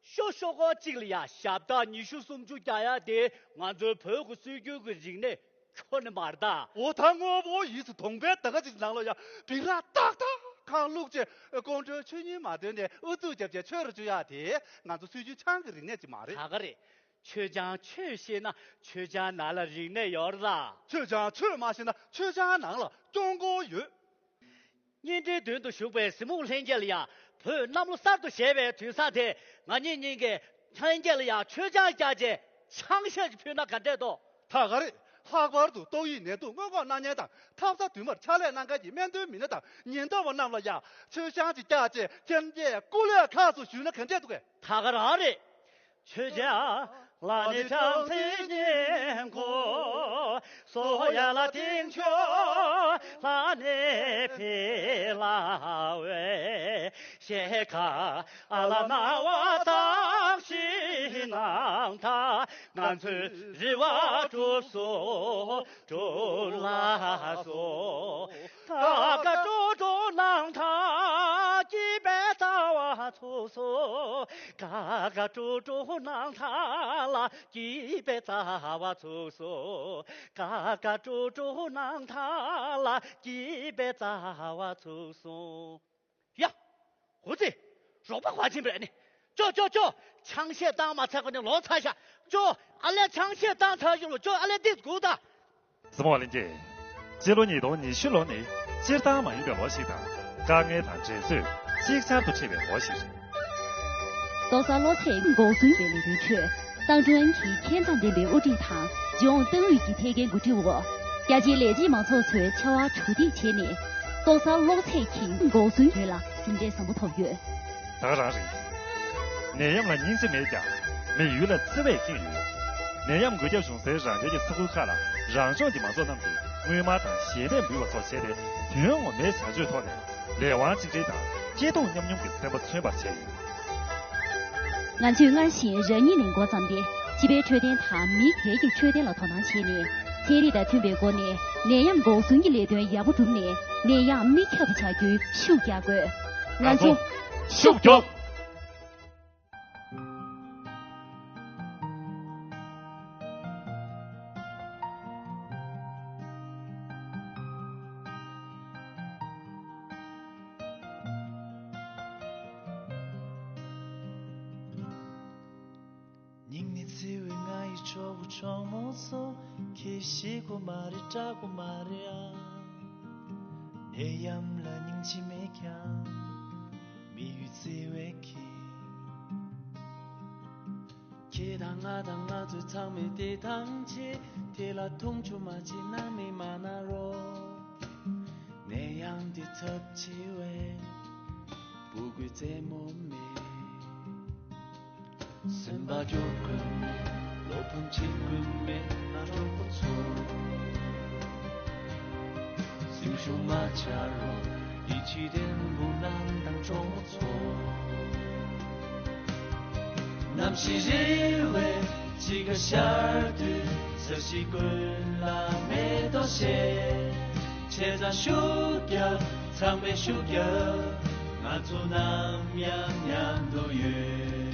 ཤོ་ཤོ་ཁོག་གཅིག་ལ་ཡ་ཞབས་ཏག་ཉི་ཤུ་སུམ་ཅུ་རྒྱག་ཡ་དེ་ང་ཚོའི་བོད་ཀྱི་སྲོལ་རྒྱུན་གྱི་རིག་གནས་ཁྱོན་ནས་མ་རེད་ད། འོ་ད་དངོས་པོ་ཡིད་སུ་གདོང་པའི་ད་ག་ཅིག་ནང་ལ་ཡ་བིང་ར་ཏག་ཏག་གང་བླུགས་བྱས་ཀོང་སྤྲུལ་ཆོས་ཉིད་མ་འདོན་ནས་ཨུ་ཚུགས་རྒྱབ་བྱས་ཆོས་རུ་བཅུག་ཡ་དེ་ང་ཚོ་སྲོལ་རྒྱུན་ཆང་གི་རིག་གནས་ཅིག་མ་རེད། ད་ག་རེད། མཆོད་ཆང་མཆོད་ཤེས་ན་མཆོད་ཆང་ནང་ལ་རིག་གནས་ཡོད་རེད་ད། མཆོད་ཆང་མཆོད་མ་ཤེས་ན་མཆོད་ཆང་ནང་ལ་སྐྱོན་ཀོ་ཡོད། གཉེན་འབྲེལ་མདུན་དུ་ཞུགས་པའི་གཟིགས་མོ་ལྷན་རྒྱས་ལ་ཡ། བོད་གནམ་ལོ་གསར་དུ་བཞད་པའི་དུས་བཟང་དེ། ང་གཉིས་གཉིས་ཀས་ལྷན་རྒྱས་ལ་ཡ་མཆོད་ཆང་བཀྱགས་བྱས་ཆང་ཤས་ཅིག་ཕུལ་ན་ག་འདྲས་འདུག། ད་ག་རེད། ལྷག་པར་དུ་ཏོག་དབྱིབས་ནད་དུག་སྔོན་འགོག་གནང་མཁན་དང་འཐབ་ས་དུས་མར་ཕྱག་ལས་གནང་མཁན་གྱི་སྨན་དོན་མི་སྣ་དང་ཉེན་རྟོག་པ་རྣམས་ལ་ཡ་མཆོད་ཆང་ཅིག་བཀྱགས་བྱས་ལྷན་རྒྱས་སྐུ་ལས་ཁག་སུ་ཞུས་ན་ག་འདྲས་འདུག་གས། ད་ག་རང་རེད། མཆོད་ཆང་ལ་ནི་ཆང་སའི་སྙིང་ཁོ། སོ་ཡ་ལ་དེང་ཆོ་ལ་ནི་ཕི་ལ་ཝེ་ཤེ་ཁ་ཨ་ལ་ན་བ་ཏང་ཤི་ནང་ཐ་ང་ཚོའི་རི་བ་གྲུབ་སོ། གྲུབ་ལ་སོ། ཀ་ཀ་ཀྲོ་ཀྲོ་ནང་ཐ་སྐྱིད་པའི་རྩ་བ་ཚུགས་སོ། ཀ་ཀ་ཀྲོ་ཀྲོ་ནང་ཐ་ལ་སྐྱིད་པའི་རྩ་བ་ཚུགས་སོ། ཀ་ཀ་ཀྲོ་ཀྲོ་ནང་ཐ་ལ་སྐྱིད་པའི་རྩ་བ་ཚུགས་སོ། ཡ། ཧུ་ཙི། རོགས་པ་ག་ཕྱིན་པ་རེད་ནི། ཅོ་ཅོ་ཅོ། ཆང་ཤས་བཏང་མ་ཚར་གོང་ནས་ལོག་ཚར་ཤག། ཅོ། ཨ་ལས་ཆང་ཤས་བཏང་ཚར་ཞུ་ལོ། ཅོ་ཨ་ལས་འདི་སྒུག་ད། གཟིགས་མོ་ལྷན་རྒྱས། སྤྱི་ལོ་ཉིས་སྟོང་ཉི་ཤུ་ལོ་ནི་སྤྱིར་བཏང་མ་ཡིན་པའི་ལོ་ཞིག་དང་། དཀའ་ངལ་དང་འགྲན་རྩོད་ཅིག་ཅར་དུ་འཕྲད་པའི་ལོ་ཞིག་རེད། ཏོག་གསར་གློག་ཆས་འགོག་སྲུང་གི་ལས་དོན་ཁྲོད། ཏང་ཀྲུང་དབྱང་གི་ཁྱད་མཚར་ལྡན་པའི་དབུ་ཁྲིད་དང་། རྒྱལ་ཡོངས་ཏང་ཨུད་ཀྱི་ཐད་ཀའི་འགོ་ཁྲིད་འོག་རྒྱ་ཆེའི་ལས་བྱེད་མང་ཚོགས་ཚོའི་ཆེ་བ་གྲོས་འདེགས་བྱས་ནས། ཏོག་གསར་གློག་ཆས་ཀྱི་འགོག་སྲུང་ཐད་ལ་ཟིན་བྲིས་བཟང་པོ་ཐོབ་ཡོད། ད་ག་རང་རེད། ནད་ཡམས་ལ་སྙིང་རྗེ་མེད་ཀྱང་། མི་ཡུལ་ལ་བརྩེ་བས་ཁེངས་ཡོད། ནད་ཡམས་འགོས་ཁྱབ་བྱུང་སའི་རང་རྒྱལ་གྱི་ས་ཁུལ་ཁག་ལ་རང་ལྗོངས་ཀྱི་མང་ཚོགས་རྣམས་ཀྱིས་དངུལ་སྨར་དང་ཞལ་འདེབས་འབུལ་བ་སོགས་བྱས་ཏེ། དོན་ངོ་མའི་བྱ་སྤྱོད་ཐོག་ནས་ལས་དབང་གཅིག་སྒྲིལ་དང་སྐྱིད་སྡུག་མཉམ་མྱོང་གི་སེམས་པ་མཚོན་པར་བྱས་ཡོད། ང་ཚོས་སྔར་བཞིན་རང་ཉིད་ནས་འགོ་བརྩམས་ཏེ། སྤྱི་པའི་འཕྲོད་བསྟེན་དང་མི་སྒེར་གྱི་འཕྲོད་བསྟེན་ལ་དོ་སྣང་བྱས་ནས། ཚན་རིག་དང་མཐུན་པའི་སྒོ་ནས་ནད་ཡམས་འགོག་སྲུང་གི་ལས་དོན་ཡག་པོ་བསྒྲུབས་ནས། ནད་ཡམས་མི་ཁྱབ་པ་བྱ་རྒྱུའི་ཤུགས་རྒྱག་དགོས། ང་ཚོ་ཤུགས་རྒྱོབ། སྙིང་ནས་བརྩེ་བའི་ང་ཡི་གྲོགས་པོ་གྲོགས་མོ་ཚོ། ཁྱེད་ཤེས་གོ་མ་རེད། སྐྲག་གོ་མ་རེད་ཨ། ནད་ཡམས་ལ་སྙིང་རྗེ་མེད་ཀྱང་། མི་ཡུལ་བརྩེ་བས་ཁེངས། ཁྱེད་དང་ང་དང་ང་ཚོ་ཚང་མས་བདེ་ཐང་ཆེད། དེ་ལ་མཐོང་ཆུང་མ་བྱེད། སྣང་མེད་མ་གནང་རོགས། ནད་ཡམས་འདི་ཚབས་ཆེ་བས། སྤུ་གུའི་རྩེད་མོ་མེད། སེམས་པ་སྐྱོ་དགོས་མེད། བློ་ཕམ་བྱེད་དགོས་མེད། ང་གྲོགས་པོ་ཚོ། སེམས་ཤུགས་མ་ཆག་རོགས། ཡིད་ཆེས་ལྡན་བུ་ནང་དང་གྲོགས་མོ་ཚོ། གནམ་གཤིས་རེ་བས་དཔྱིད་ཀ་ཤར་དུས། ས་གཞི་ཀུན་ལ་མེ་ཏོག་བཞད། བྱས་ཙང་ཤུགས་རྒྱབ། ཚང་མས་ཤུགས་རྒྱབ། ང་ཚོ་ནམ་ཡང་མཉམ་དུ་ཡོད།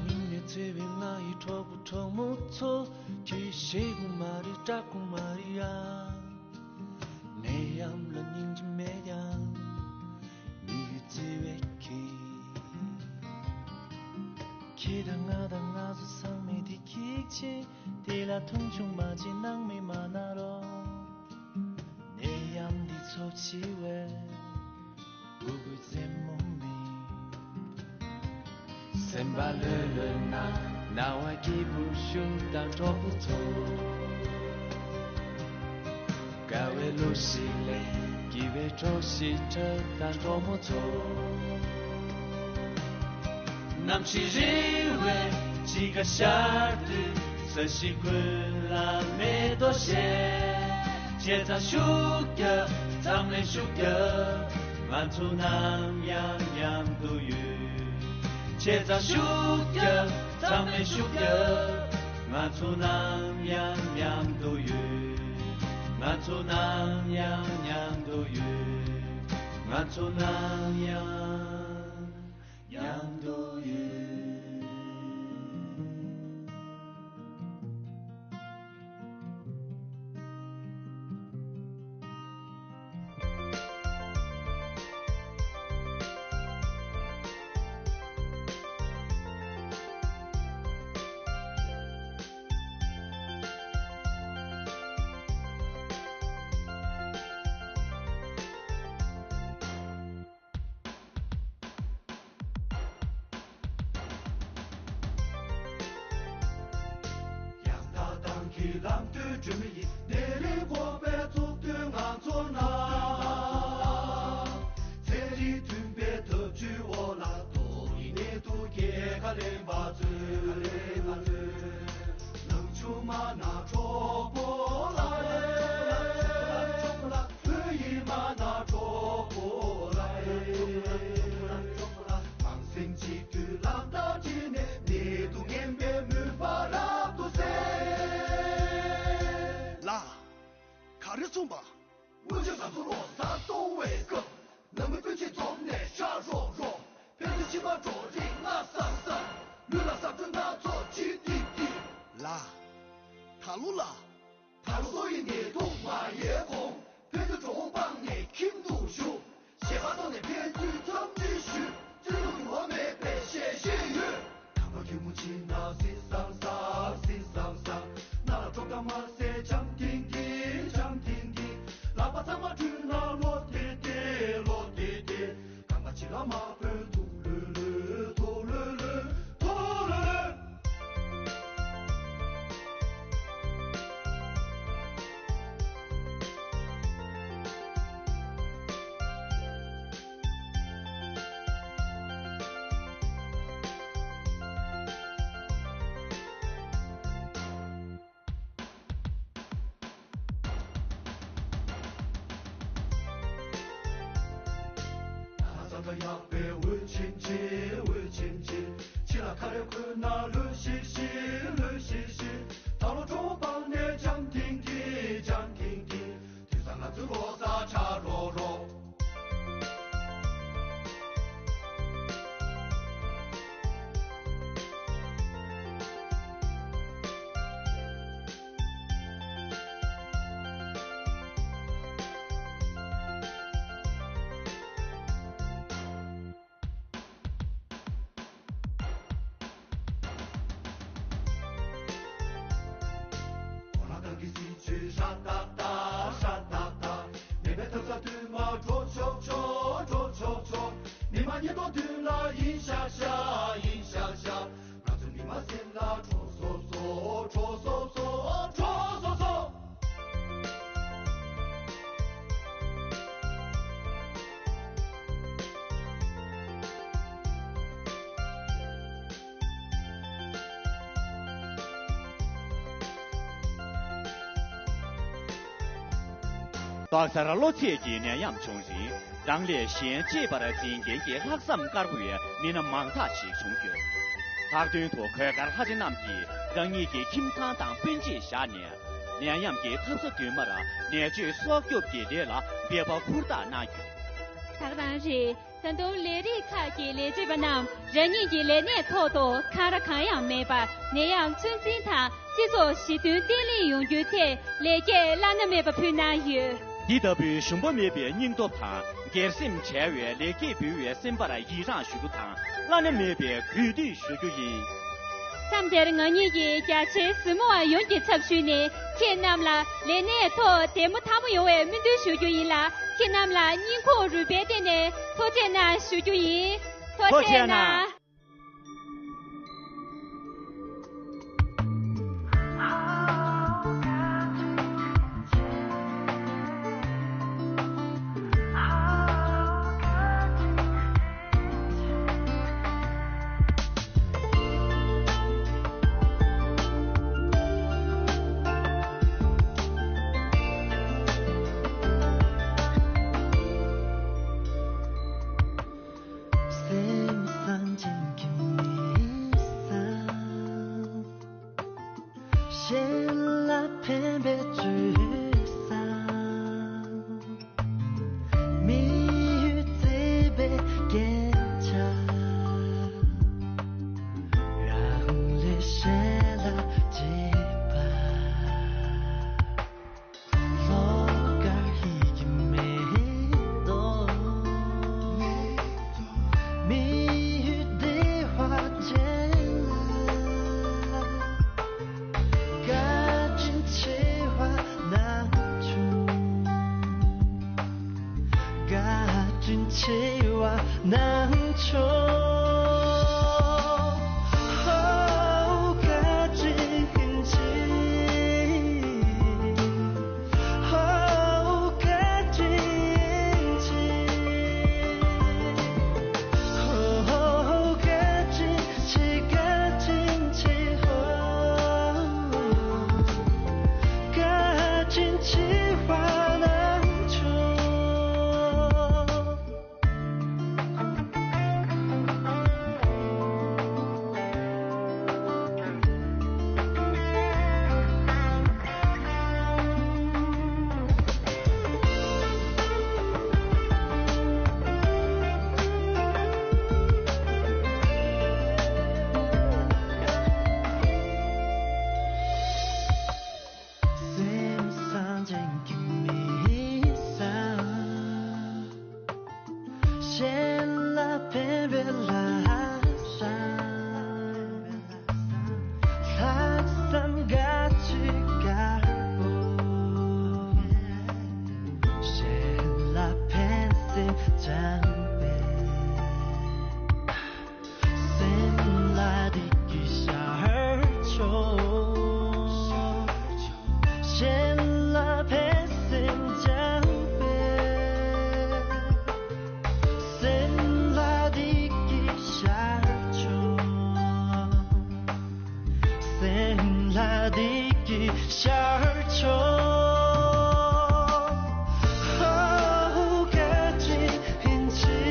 སྙིང་ནས་བརྩེ་བའི་ང་ཡི་གྲོགས་པོ་གྲོགས་མོ་ཚོ། ཁྱེད་ཤེས་གོ་མ་རེད། སྐྲག་གོ་མ་རེད་ཡ། ནད་ཡམས་ལ་སྙིང་རྗེ་མེད་ཀྱང་། མི་ཡུལ་བརྩེ་བས་ཁེངས། ཁྱེད་དང་ང་དང་ང་ཚོ་ཚང་མས་བདེ་སྐྱིད་ཆེད། དེ་ལ་མཐོང་ཆུང་མ་བྱེད། སྣང་མེད་མ་གནང་རོགས། ནད་ཡམས་འདི་ཚབས་ཆེ་བས། སྤུ་གུའི་རྩེད་མོ་མིན། སེམས་པ་ལྷོད་ལྷོད་ན། རྣ་བ་སྐྱིད་པོ་ཞུ་དང་གྲོགས་པོ་ཚོ། དགའ་བའི་གླུ་ཞིག་ལེན། སྐྱིད་པའི་གྲོགས་ཤིག་འཁྲབ་དང་གྲོགས་མོ་ཚོ། གནམ་གཤིས་རིང་བའི་དཔྱིད་ཀ་ཤར་དུས། ས་གཞི་ཀུན་ལ་མེ་ཏོག་བཞད། བྱས་ཙང་ཤུགས་རྒྱབ། ཚང་མས་ཤུགས་རྒྱབ། ང་ཚོ་ནམ་ཡང་མཉམ་དུ་ཡོད། བྱས་ཙང་ཤུགས་རྒྱབ། ཚང་མས་ཤུགས་རྒྱབ། ང་ཚོ་ནམ་ཡང་མཉམ་དུ་ཡོད། ང་ཚོ་ནམ་ཡང་མཉམ་དུ་ཡོད། ང་ཚོ་ནམ་ཡང་མཉམ་དུ་ཡོད། ཡང་དག་ཏང་གི་ལམ་སྟོན་སྒྲོན་མེ་ཡིས། བདེ་ལེགས་གོང་འཕེལ་ཚོགས་འདུའི་ངང་ཚོགས་གནང་། ཚན་རིག་མཐུན་པའི་འཐབ་ཇུས་འོག་ལ། ཏོག་དབྱིབས་ནད་དུག་རྒྱལ་ཁ་ལེན་པ་མཛོད། ནག་ཆུ་མ་ན་གྲོགས་པོ་ལགས། དབུས་ཡི་མ་ན་གྲོགས་པོ་ལགས། དམངས་སེམས་གཅིག་སྡུད་ལག་བསྟར་བྱས་ནས། ནད་དུག་ངན་པའི་མུན་པ་རབ་ཏུ་བསལ། ལགས། ག་རེ་གསུངས་པ། སྔོན་ཆད་ང་ཚོ་ལོ་གསར་གཏོང་བའི་སྐབས། ནང་མི་སྤུན་མཆེད་འཛོམས་ནས་ཤ་རོག་རོག་ཕན་ཚུན་ཕྱི་མ་འགྲོ་རིགས་སྔ་སང་སང་། ལུས་ལ་གཟབ་སྤྲོས་སྣ་ཚོགས་བྱེད་ཏིག་ཏིག་ལགས། ད་ལོ་ལ། ད་ལོ་ཏོག་དབྱིབས་ནད་དུག་མ་ཡལ་གོང་། ཕན་ཚུན་འགྲོ་འོང་སྤངས་ནས་ཁྱིམ་དུ་བཞུགས། ཞལ་པར་བཏོན་ནས་ཕན་ཚུན་འཚམས་འདྲི་ཞུས། བཙོན་འཇུག་འགྱུར་བ་མེད་པའི་ཞལ་བཞེས་ཡོད། དམ་པ་སྐྱེས་བུ་མཁྱེན་ན་སྲིད་སང་སང་སྲིད་སང་སང་། སྣ་ལ་ཁྲོག་དང་དམར་ཟས་འཇམ་ཐིང་ཐིང་འཇམ་ཐིང་ཐིང་། ལག་པ་ཚང་མ་བཀྲུས་ན་ལོ་བདེ་བདེ་ལོ་བདེ་བདེ། རྐང་པ་ཕྱི་ལ་མ་ཕོན་ཐུག་ལྷོད་ལྷོད་ཐུག་ལྷོད་ལྷོད་ཐུག་ལྷོད་ལྷོད། ད་ལ་ས་ཁ་ཡག་པའི་འོད་ཆེམ་ཆེམ་འོད་ཆེམ་ཆེམ། ཕྱི་ལ་ཁ་རས་གོན་ན་ལྷོད་ཤིག་ཤིག་ལྷོད་ཤིག་ཤིག། ད་ལོ་གྲོགས་པོ་སྤངས་ནས་འཇམ་ཐིང་ཐིང་འཇམ་ཐིང་ཐིང་། དུས་སང་ང་ཚོའི་ལོ་གསར་ཆ་རོག་རོག། གོ་ལ་གང་གི་སྲིད་ཇུས་ཧྲ་ཏག་ཏག་ཧྲ་ཏག་ཏག། མེད་པའི་ཐབས་ས་མཐུན་མ་འགྲོ་ཆོག་ཆོག་འགྲོ་ཆོག་ཆོག། མི་མང་ཉིས་སྟོང་བདུན་ལ་ཡིན་ཤག་ཤག་ཡིན་ཤག་ཤག། ང་ཚོ་མི་མང་སེམས་ལ་འཕྲོད་སོང་སོང་འཕྲོད་སོང་སོང་འཕྲོད་སོང་སོང་། ཏོག་གསར་གློ་ཚད་ཀྱི་ནད་ཡམས་བྱུང་རིང་། རང་ལས་གཞན་གཅེས་པར་འཛིན་མཁན་གྱི་ལྷག་བསམ་དཀར་པོའི་མི་སྣ་མང་དག་ཞིག་བྱུང་ཡོད། ལྷག་དོན་དུ་གོས་དཀར་ལྷ་རྗེ་རྣམས་ཀྱིས་རང་ཉིད་ཀྱི་ཁྱིམ་ཚང་དང་སྤུན་མཆེད་བཞག་ནས། ནད་ཡམས་ཀྱི་འཐབ་ས་མདུན་མར་ནད་བཅོས་སྲོག་སྐྱོབ་ཀྱི་ལས་ལ་འབད་པ་ཧུར་ཐག་གནང་ཡོད། ད་ག་རང་རེད། ད་དུང་ལས་རིགས་ཁག་གི་ལས་བྱེད་པ་རྣམས་རང་ཉིད་ཀྱི་ལས་གནས་ཐོག་ཏུ་འཁང་ར་གང་ཡང་མེད་པར། ནད་ཡམས་ཚོད་འཛིན་དང་སྤྱི་ཚོགས་ཞི་མཐུན་བརྟན་ལྷིང་ཡོང་རྒྱུའི་ཐད་ལེགས་སྐྱེས་བླ་ན་མེད་པ་ཕུལ་གནང་ཡོད། འདི་ལྟ་བུའི་ཞུམ་པ་མེད་པའི་སྙིང་སྟོབས་དང་སྒེར་སེམས་བྲལ་བའི་ལེགས་སྐྱེས་འབུལ་བའི་སེམས་པར་ཡི་རངས་ཞུ་རྒྱུ་དང་། བླ་ན་མེད་པའི་གུས་འདུད་ཞུ་རྒྱུ་ཡིན། མཚམས་འདིར་ང་གཉིས་ཀྱིས་རྒྱ་ཆེའི་གཟིགས་མོ་བ་ཡོངས་ཀྱི་ཚབ་ཞུས་ནས། ཁྱེད་རྣམས་ལ་ལས་གནས་ཐོག་བདེ་མོ་ཐང་ ཡོང་བའི་སྨོན་འདུན་ཞུ་རྒྱུ་ཡིན་ལ། ཁྱེད་རྣམས་ལ་སྙིང་ཁོང་རུས་པའི་གཏིང་ནས་ཐུགས་རྗེ་གནང་ཞུ་རྒྱུ་ཡིན། ཐུགས་རྗེ་གནང་། སེམས་སངས་རྒྱས་ཀྱི་མི་སང་། གཞན་ལ་ཕན་པའི་སྤྱོད་བཟང་། མི་ཡུལ་བརྩེ་བའི་རྒྱན་ཆ། རང་ལས་གཞན་ལ་གཅེས་པ། ལོགས་ཀར་ཡིད་ཀྱི་མེ་ཏོག། མི་ཡུལ་བདེ་བ་ཅན་ལ། བཀའ་དྲིན་ཆེ་བ་ནང་ཆུང་། བཀའ་དྲིན་ཆེ་བ་ནང་ཆུང་། ཧོ། བཀའ་དྲིན་ཆེ། ཧོ། བཀའ་དྲིན་ཆེ། ཧོ། བཀའ་དྲིན་ཆེ། བཀའ་དྲིན་ཆེ། ཧོ། བཀའ་དྲིན་ཆེ་བ་ནང་ཆུང་། སེམས་སངས་རྒྱས་ཀྱི་མི་སང་། གཞན་ལ་ཕན་པའི་ལྷག་བསམ། ལྷག་བསམ་དགའ་ཆེ་དཀར་པོ། གཞན་ལ་ཕན་སེམས་བྱམས་པའི། སེམས་ལ་བདེ་སྐྱིད་ཤར་ཕྱོགས། གཞན་ལ་ཕན་སེམས་བྱམས་པའི། སེམས་ལ་བདེ་སྐྱིད་ཤར་ཕྱོགས། སེམས་ལ་བདེ་སྐྱིད་ཤར་ཕྱོགས། ཧོ། བཀའ་དྲིན་ཆེ།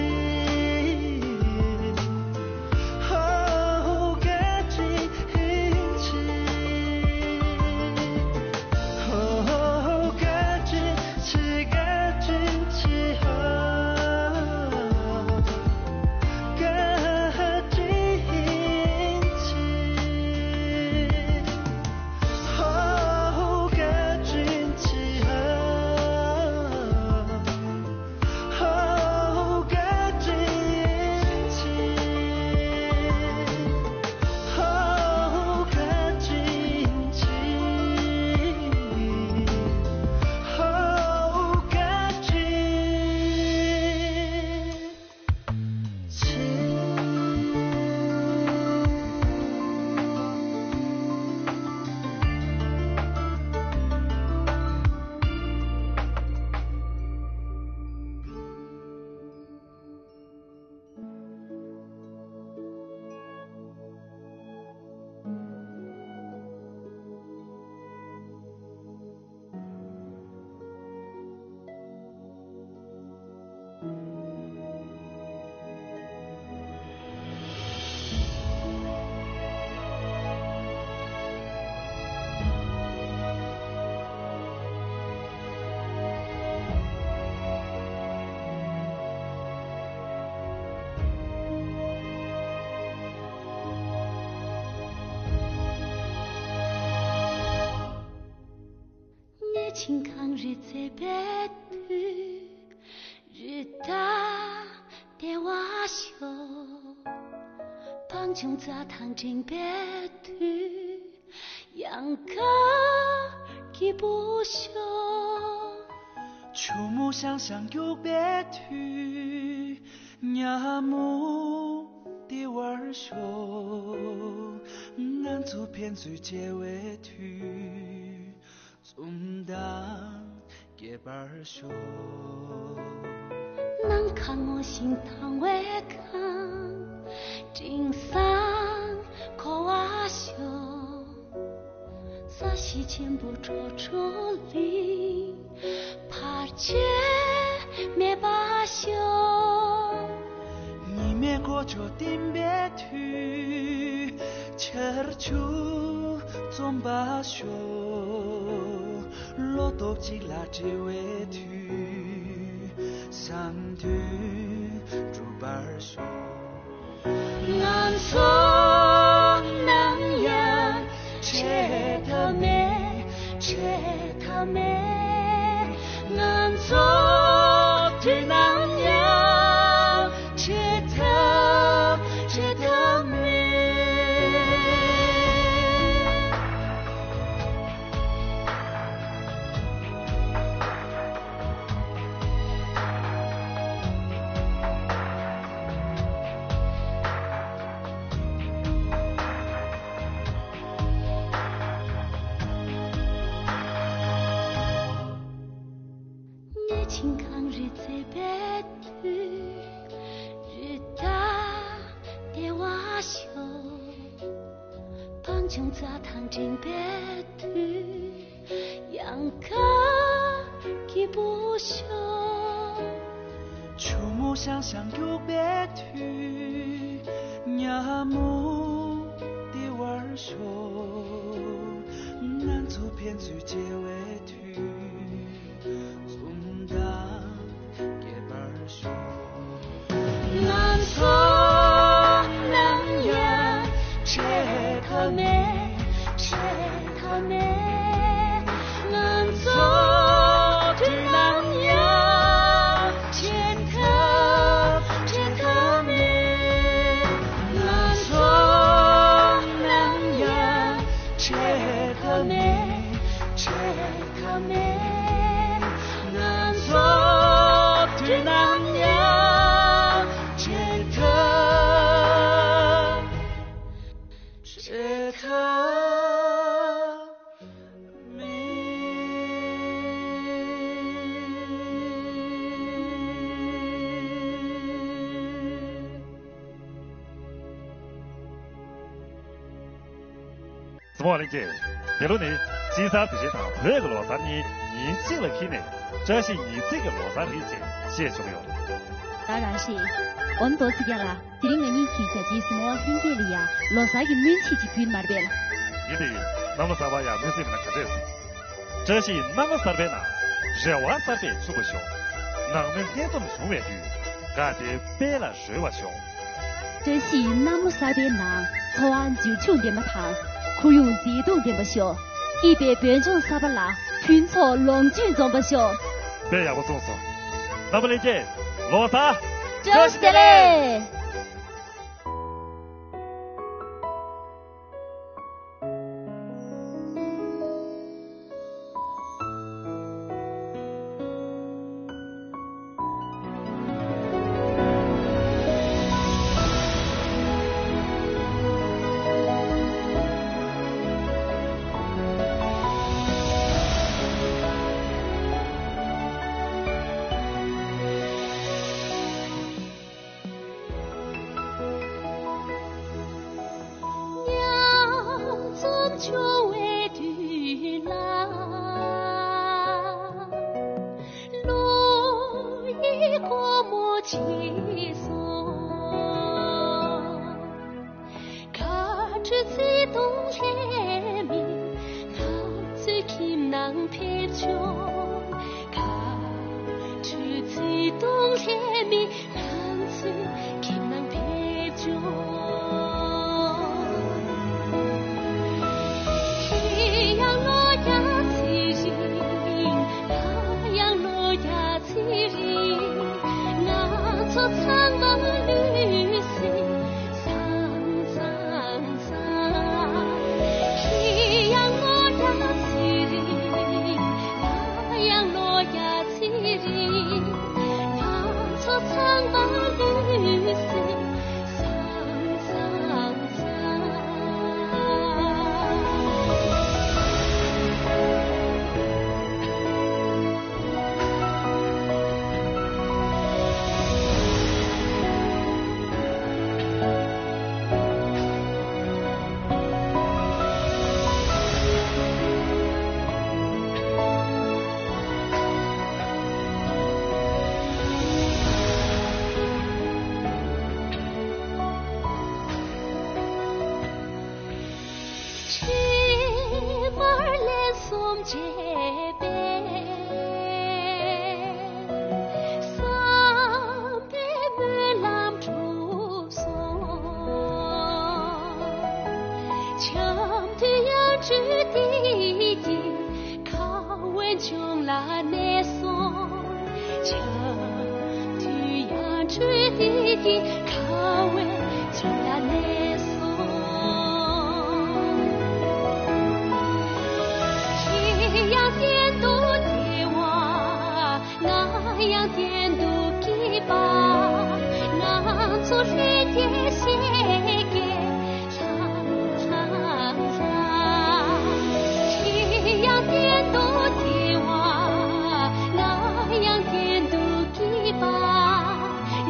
ཧོ། བཀའ་དྲིན་ཆེ། ཧོ། བཀའ་དྲིན་ཆེ། བཀའ་དྲིན་ཆེ། ཧོ། བཀའ་དྲིན་ཆེ། ཧོ། བཀའ་དྲིན་ཆེ། ཧོ། བཀའ་དྲིན་ཆེ། ཧོ། བཀའ་དྲིན་ཆེ། ཧོ། བཀའ་དྲིན་ཆེ། གནས་ཆེན་གངས་རི་མཛེས་པའི་དུས། རི་དྭགས་བདེ་བར་ཤོག། སྤང་ལྗོངས་རྩྭ་ཐང་འདྲེན་པའི་དུས། གཡང་དཀར་སྐྱིད་པོ་ཤོག། ཆུ་མོ་ཤང་ཤང་རྒྱུག་པའི་དུས། ཉ་མོ་བདེ་བར་ཤོག་ང་ཚོ་ཕན་ཚུན་བརྗེ་བའི་དུས། འཛུམ་མདངས་སྐྱེད་པར་ཤོག་ནམ་མཁའ་སྔོ་ཞིང་དྭངས་པའི་ཁམས། དྲིན་བཟང་འཁོར་བར་ཤོག་ས་གཞི་ཆེན་པོ་ཁྲོ་ཁྲོ་ལི། བར་ཆད་མེད་པར་ཤོག་ཉི་མའི་གོ་ཆོད་བསྟིམ་པའི་དུས། ཆར་ཆུ་འཛོམས་པར་ཤོག་ལོ་སྟོབས་གཅིག་ལ་འབྲེལ་བའི་དུས། བསམ་དོན་འགྲུབ་པར་ཤོག་ང་ཚོ་ནམ་ཡང་བྲལ་ཐབས་མེད། བྲལ་ཐབས་མེད། ང་ཚོ་དུས་ནམ་ཡང་བྲལ་ཐབས། བྲལ་ཐབས་མེད། གནས་ཆེན་གངས་རི་མཛེས་པའི་དུས། རི་དྭགས་བདེ་བར་ཤོག་སྤང་ལྗོངས་རྩྭ་ཐང་འདྲེན་པའི་དུས། གཡང་དཀར་སྐྱིད་པོ་ཤོག་ཆུ་མོ་ཤང་ཤང་རྒྱུག་པའི་དུས། ཉ་མོ་བདེ་བར་ཤོག་ང་ཚོ་ཕན་ཚུན་བརྗེ་བའི་དུས། འཛུམ་མདངས་སྐྱེད་པར་ཤོག་ང་ཚོ་ནམ་ཡང་བྲལ་ཐབས་མེད། བྲལ་ཐབས་མེད། ང་ཚོ་དུས་ནམ་ཡང་བྲལ་ཐབས། བྲལ་ཐབས་མེད། ང་ཚོ་ནམ་ཡང་བྲལ་ཐབས་མེད། བྲལ་ཐབས་མེད། ང་ཚོ་དུས་ནམ་ཡང་བྲལ་ཐབས། བྲལ་ཐབས་མེད། གཟིགས་མོ་བ་ལྷན་རྒྱས། འདི་ལོ་ནི་དཔྱིད་གསར་དུས་ཆེན་དང་བོད་ཀྱི་ལོ་གསར་གཉིས་ཉིན་གཅིག་ལ་འཁེལ་ནས་བཀྲ་ཤིས་ཉི་ཚེ་གི་ལོ་གསར་རེད་ཅེས་བཤད་ཆོག་གི་ཡོད། ད་རང་ཤེས། འོ་ན་དོ་ཚིག་ཡ་ལ། དེ་རིང་ང་གཉིས་ཀྱིས་རྒྱ་ཆེའི་གཟིགས་མོ་བ་ལྷན་རྒྱས་ལ་ཡ་ལོ་གསར་གྱི་སྨོན་ཚིག་ཅིག་ཕུལ་མ་རེད་པས། ཡིན་ཏེ། གནམ་ལོ་གསར་པ་ཡ་སྨོན་ཚིག་མིན་ན་ག་འདྲས། བཀྲ་ཤིས་གནམ་ལོ་གསར་པའི་ནང་། རེ་བ་གསར་པས་ཕྱུག་པ་ཤོག་ནང་མི་ལྷན་འཛོམས་བྱུང་བའི་དུས། དགའ་བདེའི་དཔལ་ལ་རོལ་བར་ཤོག་བཀྲ་ཤིས་གནམ་ལོ་གསར་པའི་ནང་འཚོ་བ་འབྱོར་ཕྱུག་ལྡན་པ་དང་ཁོར་ཡུག་མཛེས་སྡུག་ལྡན་པ་ཤོག་སྐྱིད་པའི་བོད་ལྗོངས་གསར་པ་ལ་ཕུན་ཚོགས་ལོངས་སྤྱོད་འཛོམས་པ་ཤོག་དཔེ་ཡག་པོ་གསུངས་སོང་། རྣམ་པ་ལྷན་རྒྱས་ལོ་གསར་བཀྲ་ཤིས་བདེ་ལེགས། མཉམ་འཛོམས་བྱུང་བའི་དུས་ལ། བློ་ཡི་སྒོ་མོ་ཕྱེས་སོང་། དགའ་སྤྲོའི་བརྩེ་དུང་ལྷད་མེད། ང་ཚོའི་ཁྱིམ་ནང་ཕེབས་ཤོག་དགའ་སྤྲོའི་བརྩེ་དུང་ལྷད་མེད། ང་ཚོའི་ཁྱིམ་ནང་ཕེབས་ཤོག་ཡང་ལོ་བརྒྱ་ཚེ་རིང་། ཡང་ལོ་བརྒྱ་ཚེ་རིང་། ང་ཚོ་ཚང་མ་ལུས་སེམས་བཟང་བཟང་བཟང་། ཡང་ལོ་བརྒྱ་ཚེ་རིང་། ཡང་ལོ་བརྒྱ་ཚེ་ བྱས་པས། བསམ་པའི་སྨོན་ལམ་འགྲུབ་སོང་། འཆམ་མཐུན་ཡར་འགྲོ་བདེ་སྐྱིད་ཁ་བའི་ལྗོངས་ལ་གནས་སོང་། འཆམ་མཐུན་ཡར་འགྲོ་བདེ་སྐྱིད་ཁ་བའི་ལྗོངས་ལ་གནས་སོང་། ཁྱེད་ཡང་གཏན་དུ་བདེ་བ། ང་ཡང་གཏན་དུ་སྐྱིད་པ། ང་ཚོ་ལྷན་རྒྱས་ཞེ་གི་ལྷང་ལྷང་ལྷང་། ཁྱེད་ཡང་གཏན་དུ་བདེ་བ། ང་ཡང་གཏན་དུ་སྐྱིད་པ།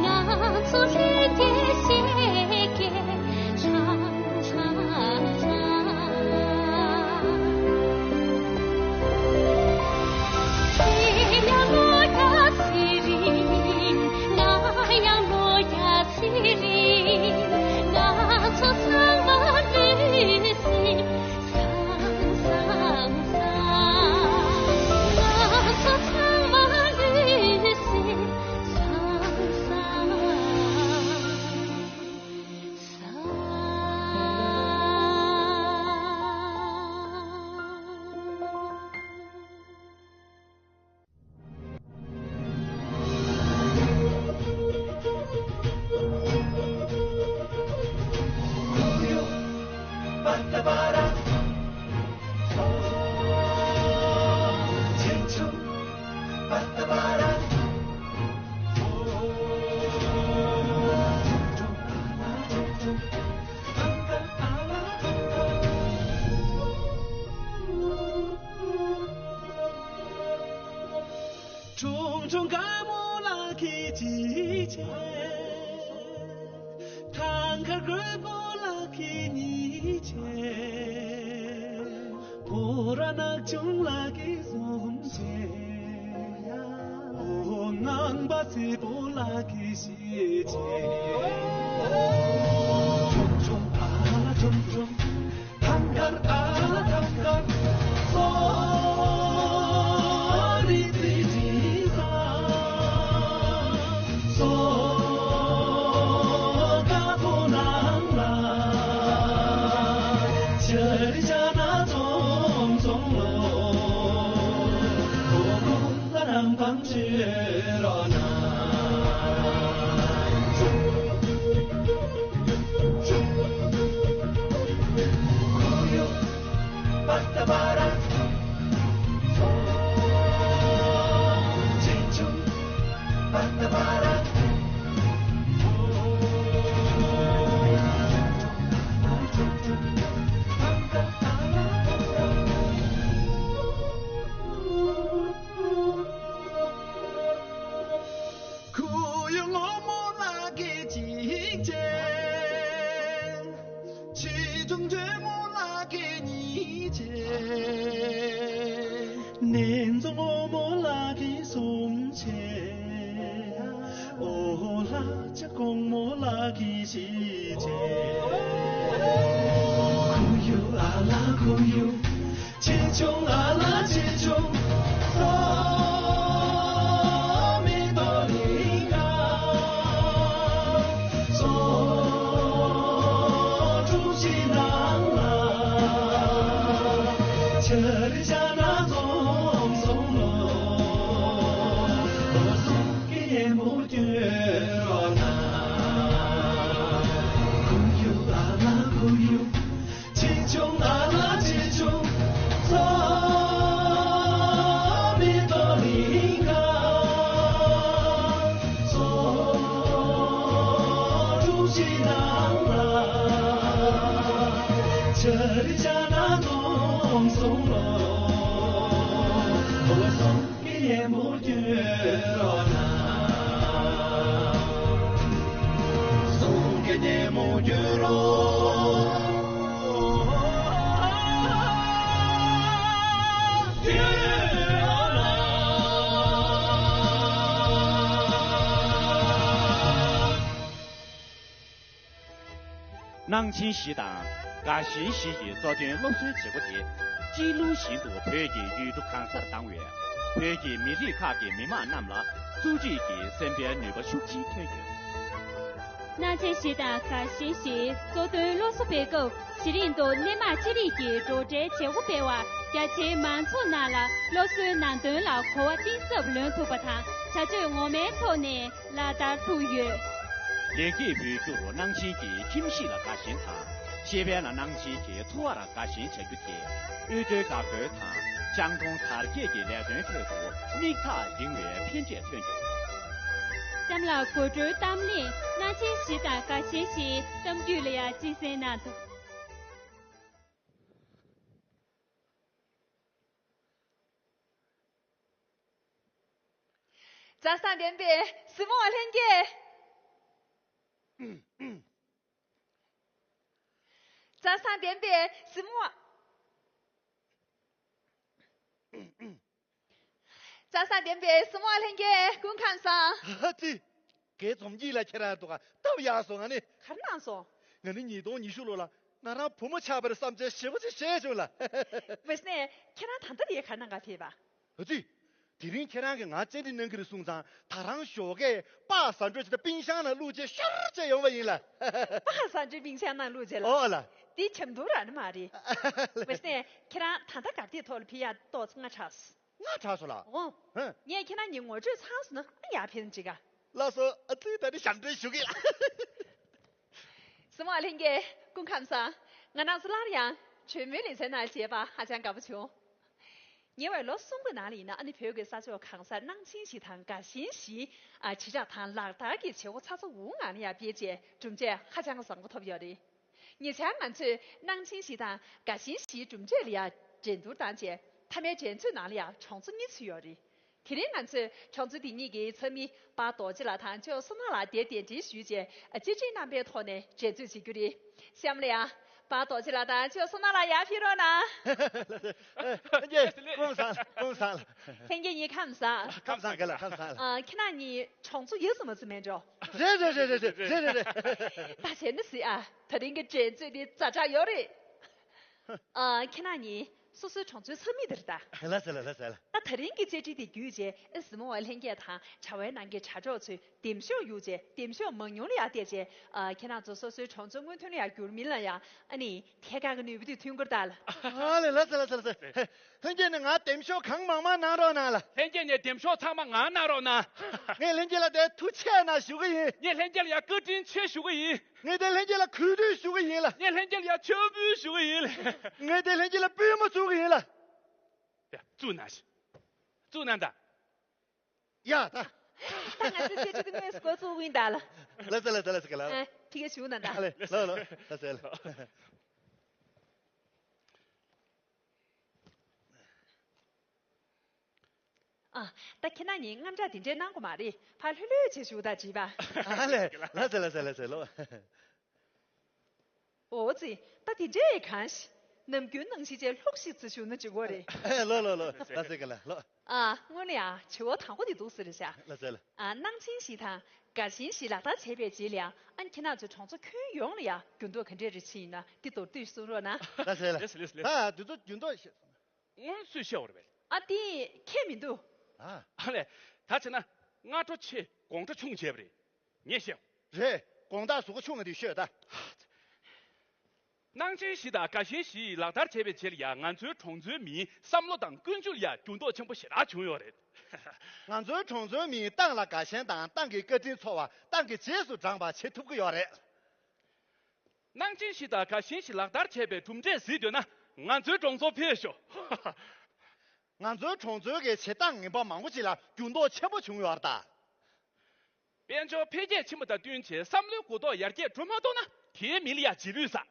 ང་ཚོ་ལྷན་རྒྱས་ཞེ་གི་ལྷང་ལྷང་ལྷང་། ཁྱེད་ཡང་ལོ་བརྒྱ་ཚེ་རིང་། ང་ཡང་ལོ་བརྒྱ་ཚེ་རིང་། ང་ཚོ་ཚང་མ་ལུས་སེམས་བཟང་བཟང་བཟང་། ང་ཚོ་ཚང་མ་ལུས་སེམས་བཟང་བཟང་། ཁྲུང་ཁྲུང་དཀར་མོ་ལགས་ཀྱིས་གཅིག་བྱས། ཐང་དཀར་རྒོད་པོ་ལགས་ཀྱིས་གཉིས་བྱས། ཕོ་བྲང་ནག་ཆུང་ལགས་ཀྱིས་གསུམ་བྱས། འོ་ངང་པ་སེར་པོ་ལགས་ཀྱིས་བཞི་བྱས། ཁྲུང་ཁྲུང་ཨ་ལ་ཁྲུང་ཁྲུང་། ཐང་དཀར་ཨ་ལ་ཐང་དཀར། སོ་རི་ཙི་ཙི་ས། སོ་དཀར་པོ་ནང་ལ། ཆ་རི་ཆ་ན་ཙོང་ཙོང་ལོ། ཁོ་ཁོ་ལ་རང་དབང་བྱེད་རོགས་གནང་། ཁུ་ཡུ་སྔོན་མོ་ལགས་ཀྱིས་གཅིག་བྱས། ཆེ་ཆུང་ཆེན་མོ་ལགས་ཀྱིས་གཉིས་བྱས། ནེ་ཙོ་སྔོན་མོ་ལགས་ཀྱིས་གསུམ་བྱས། ཨོ་ལ་ཅ་གོང་མོ་ལགས་ཀྱིས་བཞི་བྱས། ཁུ་ཡུ་ཨ་ལ་ཁུ་ཡུ། ཆེ་ཆུང་ཨ་ལ་ཆེ་ཆུང་། སོ་མེ་ཏོག་གླིང་ག། སོ་གྲུ་བཞི་ནང་ལ། ཆ་རི་ཆ་ན་ཙོང་ཙོང་ལོ། སོ་སོ་སྐད་སྙན་པོ་སྐྱོན་རོགས་གནང་། ཁུ་ཡུ་ཨ་ལ་ཁུ་ཡུ། ཆེ་ཆུང་ཨ་ལ་ཆེ་ཆུང་། སོ་མེ་ཏོག་གླིང་ག། སོ་གྲུ་བཞི་ནང་ལ། ཆ་རི་ཆ་ན་ཙོང་ཙོང་ལོ། སོ་སོ་སྐད་སྙན་པོ་སྐྱོན་རོགས་གནང་། སོ་སོ་སྐད་སྙན་པོ་སྐྱོན་རོགས། སྐྱོན་རོགས་གནང་། གནང་ཆེན་བཞི་དང་དགའ་ཞེན་བཞི་ཡི་གཙོ་དོན་སློབ་གསོའི་བྱེད་སྒོ་དེ། གླིང་བཞིན་དུ་བོད་ཀྱི་ཡུལ་གྲུ་གང་སར་བཏང་བས། བོད་ཀྱི་མི་རིགས་ཁག་གི་མི་དམངས་རྣམས་ལ་གཙོ་ཁྲིད་ཀྱི་སེམས་པའི་ནུས་པ་ཤུགས་ཆེན་ཐོན་ཡོད། གནང་ཆེན་བཞི་དང་དགའ་ཞེན་བཞི་གཙོ་དོན་སློབ་གསོ་སྤེལ་སྐབས། གཞི་རིམ་དུ་སློབ་མར་ཅི་རིགས་ཀྱི་སྒྲོག་འགྲེལ་བྱེད་སྒོ་སྤེལ་བར། རྒྱ་ཆེའི་མང་ཚོགས་རྣམས་ལ་སློབ་གསོའི་ནང་དོན་ལ་གོ་བ་གཏིང་ཟབ་ལོན་ཐུབ་པ་དང་། བྱ་སྤྱོད་ངོ་མའི་ཐོག་ནས་ལག་བསྟར་ཐུབ་ཡོད། ལེགས་སྐྱེས་འབུལ་རྒྱུར་གནང་ཆེན་གྱི་ཁྱིམ་གཞིས་ལ་དགའ་ཞེན་དང་། ཤེས་དཔལ་ལ་གནང་ཆེན་གྱི་འཚོ་བར་དགའ་ཞེན་བྱ་རྒྱུ་དེ། དབུལ་སྒྲོལ་འགག་སྒྲོལ་དང་། སྤྱང་གྲུང་དར་རྒྱས་ཀྱི་ལས་དོན་ཁྲོད་དུ་མིག་ཐག་རིང་བའི་ཕན་འབྲས་ཐོན་ཡོད། གཤམ་ལ་དགོད་བྲོའི་གཏམ་གླེང་། གནང་ཆེན་བཞི་དང་དགའ་ཞེན་བཞིའི་གཏམ་རྒྱུད་ལ་ཡང་གཅེས་སེམས་གནང་འདུག། མཛའ་བརྩེ་ལྡན་པའི་གཟིགས་མོ་བ་ལྷན་རྒྱས། མཛའ་བརྩེ་ལྡན་པའི་གཟིགས་མོ་བ། མཛའ་བརྩེ་ལྡན་པའི་གཟིགས་མོ་བ་ལྷན་རྒྱས། སྐུ་ཁམས་བཟང་། ཧ་ཙི། དགེ་རྩོམ་གྱིས་ལ་ཁྱེད་རང་འདུག་ག་སྟབས་ཡག་སོང་ང་ནི། ག་རེ་གནང་སོང་། ང་ནི་ཉིས་སྟོང་ཉི་ཤུ་ལོ་ལ་ང་རང་བུ་མོ་ཆགས་པར་བསམ་འཆར་ཞེ་པོ་ཅིག་བཤད་བྱུང་ལ། མི་སྣས་ཁྱེད་རང་ད་ལྟ་དེ་ག་རེ་གནང་ག་ཕེབས་པ། ཨ་ཙི། དེ་རིང་ཁྱེད་རང་གིས་ང་བཅར་འདྲི་གནང་གི་རེད་གསུངས་ཙང་ད་རང་ཞོགས་ཀས་སྤགས་ཟ་འགྲོ་བྱས་ཏེ་པིན་ཤང་ནང་བླུགས་བྱས་ཤོར་བྱས་ཡོང་བ་ཡིན་ལ། སྤགས་ཟ་འགྲོ་པིན་ཤང་ནང་བླུགས་བྱས་ལ། ཨོ་ལ། འདི་ཆབ་མདོ་རང་ནི་མ་རེད། མི་སྣས་ཁྱེད་རང་ད་ལྟ་གར་སྟེགས་ཐོག་ལ་ཕེབས་ཡག་ཏོག་ཙམ་སྔ་དྲགས་སོང་། སྔ་དྲགས་སོང་ལ། འོ། ཧན། ངས་ཁྱེད་རང་གཉིས་ངོ་སྤྲོད་ཚར་སོང་ན་ཨ་ཡག་ཕེབས་ཅིག་ག་ལགས་སོ། ཨ་ཙི་ད་ནི་ཞབས་འདྲེན་ཞུ་གི་ལ། གཟིགས་མོ་བ་ལྷན་རྒྱས་སྐུ་ཁམས་བཟང་། ང་རང་ཚོ་སླར་ཡང་གྲོས་མོལ་ལེ་ཚན་ནང་མཇལ་བ་ཧ་ཅང་དགའ་པོ་བྱུང་། ཉེ་བའི་ལོ་གསུམ་གྱི་ནང་ལ་ཡིན་ན་ཨ་ནི་བོད་ཀྱི་ས་ཕྱོགས་གང་སར་གནང་ཆེན་བཞི་དང་དགའ་ཞེན་བཞི་ཨ་དྲིལ་བསྒྲགས་དང་ལག་བསྟར་གྱི་བྱེད་སྒོ་ཚ་ཚ་འུར་འུར་ངང་ནས་ཡར་སྤེལ་རྗེས་གྲུབ་འབྲས་ཧ་ཅང་བཟང་པོ་ཐོབ་ཡོད་རེད། ཉེ་ཆར་ང་ཚོས་གནང་ཆེན་བཞི་དང་དགའ་ཞེན་བཞིའི་གྲུབ་འབྲས་ལ་ཡང་འགྲན་བསྡུར་བཏང་རྗེས་མཐའ་མའི་འགྲན་རྩོད་ནང་ལ་ཡང་གྲོང་ཚོ་གཉིས་ཚུད་ཡོད་རེད། དེ་རིང་ང་ཚོས་གྲོང་ཚོ་འདི་གཉིས་ཀྱི་ཚོགས་མི་པ་རྡོ་རྗེ་ལགས་དང་ཅོ་བསོད་ནམས་ལགས་དེར་གདན་འདྲེན་ཞུས་རྗེས་བཅར་འདྲི་རྣམ་པའི་ཐོག་ནས་འགྲན་རྩོད་བྱེད་རྒྱུ་རེད། གཤམ་ལ་ཡང་པ་རྡོ་རྗེ་ལགས་དང་ཅོ་བསོད་ནམས་ལགས་ཡར་ཕེབས་རོགས་གནང་། ལྷན་རྒྱས་སྐུ་ཁམས་བཟང་། སྐུ་ཁམས་བཟང་། ལྷན་རྒྱས་གཉིས་ཁམས་བཟང་། ཁམས་བཟང་། དགའ་ལ་ཁམས་བཟང་ལ། ཨ། ཁྱེད་རང་གཉིས་གྲོང་ཚོ་ཡོད་ཚོད་མ་ཚོད་མེད་འགྲོ། རེད་རེད་རེད། ད་བྱས་ན་སྲིད་ཨ། ད་རིང་གི་འགྲན་རྩོད་འདི་ཛ་དྲག་ཡོད་རེད། ཨ། ཁྱེད་རང་གཉིས་སོ་སོའི་གྲོང་ཚོའི་ཚོགས་མི་དེ་རེད་ད། ལགས་སེ་ལགས་སེ་ལགས་སེ་ལགས། ད་ད་རིང་གི་བཅར་འདྲི་དེ་བརྒྱུད་རྗེས་ཨ་གཟིགས་མོ་བ་ལྷན་རྒྱས་དང་དྲ་བའི་ནང་གི་དྲ་གྲོགས་ཚོས་འདེམས་ཤོག་གཡུགས་རྗེས་འདེམས་ཤོག་མང་ཉུང་ལ་ཡར་བལྟས་རྗེས་ཨ། ཁྱེད་རང་ཚོ་སོ་སོའི་གྲོང་ཚོའི་སྔོན་ཐོན་ལ་ཡར་འགྱུར་མིན་ལ་ཡང་ཨ་ནི་ཐད་ཀར་གྱི་ནུས་པ་དེ་ཐོན་གྱི་རེད་ད་ལགས། ཨ་ལེ་ལགས་སེ་ལགས་སེ་ལགས་སེ། ལྷན་རྒྱས་ནས་ང་འདེམས་ཤོག་གང་མང་མང་གནང་རོགས་གནང་ལ། ལྷན་རྒྱས་ནས་འདེམས་ཤོག་ཚང་མ་ང་གནང་རོགས་གནང་། ངས་ལྷན་རྒྱས་ལ་དེ་ཐུགས་རྗེ་གནང་ཞུ་གི་ཡིན། ངས་ལྷན་རྒྱས་ལ་ཡང་བཀའ་དྲིན་ཆེ་ཞུ་གི་ཡིན། ངས་དེ་ལྷན་རྒྱས་ལ་གུས་འདུད་ཞུ་གི་ཡིན་ལ། ངས་ལྷན་རྒྱས་ལ་ཡང་མཆོད་འབུལ་ཞུ་གི་ཡིན་ལ། ངས་དེ་ལྷན་རྒྱས་ལ་པུས་མོ་བཙུགས་གི་ཡིན་ལ། ཡ། བཙུགས་གནང་ཞིག་བཙུགས་གནང་དང་། ཡ་ད། ད་ང་ཚོའི་བཅར་འདྲི་དེ་དངོས་སུ་འགོ་བཙུགས་ཀྱི་ཡིན་ད་ལ། ལགས་སེ་ལགས་སེ་ལགས་སེ་ག་ལ། ཨ། ཐིག་གེ་ཞུགས་གནང་ད། ཨ་ལེ་ལགས་ལགས་ལགས་སེ་ལགས། ཨ། ད་ཁྱེད་རང་གཉིས་དངངས་སྐྲག་དེ་འདྲས་གནང་དགོས་མ་རེད། ཕར་ལྷོད་ལྷོད་བྱས་བཞུགས་དང་བྱིས་པ། ཨ་ལེ་ལགས་སེ་ལགས་སེ་ལགས་སེ་ལོ། འོ་ཙི། ད་དེ་འདྲས་གང་ཞིག་ནམ་རྒྱུན་ནང་བཞིན་བྱས་ལྷུག་ཤིག་ཙི་བཞུགས་ན་འགྲིག་གོ་རེད། ལོ་ལོ་ལོ་ལགས་སེ་ག་ལ་ལོ། ཨ། སྔོན་ལ་ཡང་དྲི་བ་དང་པོ་དེ་འདུག་ཟེར་བཞག་ལགས་སེ་ལ། ཨ། གནང་ཆེན་བཞི་དང་དགའ་ཞེན་བཞི་ལག་བསྟར་བྱས་པའི་རྗེས་ལ་ཡང་ཨ་ཁྱེད་རང་ཚོའི་གྲོང་ཚོ་ཁྱོན་ཡོངས་ལ་ཡང་འགྱུར་ལྡོག་ག་འདྲས་རེ་ཕྱིན་ཡིན་ན་དེ་མདོར་བསྡུས་གསུང་རོགས་གནང་། ལགས་སེ་ལ། ལགས་སེ་ལགས་སེ་ལགས་སེ། ད་དེ་ཚོ་འགྱུར་ལྡོག་ཤེས་སོང་། སྔོན་སུས་བཤད་པ་རེད་པས། ཨ་དེ་ཁྱད་མི་འདུག་ཨ། ཨ་ལས། ད་བྱས་ན་སྔ་དྲོ་ཆེ་དགོང་དྲོ་ཆུང་བྱས་པ་རེད། ངས་བཤད། རེད། དགོང་དག་གཟུགས་པོ་ཆུང་ང་དེ་ཤོད་ད། གནང་ཆེན་བཞི་དང་དགའ་ཞེན་བཞི་ཡིས་ལག་བསྟར་བྱས་པའི་རྗེས་ལ་ཡང་ང་ཚོའི་གྲོང་ཚོའི་མིའི་བསམ་བློ་དང་ཀུན་སྤྱོད་ལ་ཡང་འགྱུར་ལྡོག་ཆེན་པོ་ཞེ་དྲག་བྱུང་ཡོད་རེད། ང་ཚོའི་གྲོང་ཚོའི་མིས་ཏང་ལ་དགའ་ཞེན་དང་ཏང་གི་བཀའ་དྲིན་ཚོར་བ་ཏང་གི་རྗེས་སུ་འབྲངས་པ་བྱེད་ཐུབ་ཀྱི་ཡོད་རེད། གནང་ཆེན་བཞི་དང་དགའ་ཞེན་བཞི་ལག་བསྟར་བྱས་པའི་གྲུབ་འབྲས་གཟིགས་འདོད་ན་ང་ཚོའི་གྲོང་ཚོར་ཕེབས་ཤོག་ང་ཚོའི་གྲོང་ཚོའི་གི་བྱེད་སྟངས་ངན་པ་མང་པོ་ཅིག་ལ་འགྱུར་ལྡོག་ཆེན་པོ་བྱུང་ཡོད་རེད་ད། དཔལ་འབྱོར་འཕེལ་རྒྱས་ཕྱིན་པ་དང་བསྟུན་བྱས་བསམ་བློའི་གོ་རྟོགས་ཡར་རྒྱས་འགྲོ་མ་ཐུབ་ན་དེའི་མི་ལ་ཡང་རྗེས་ལུས་ཟ།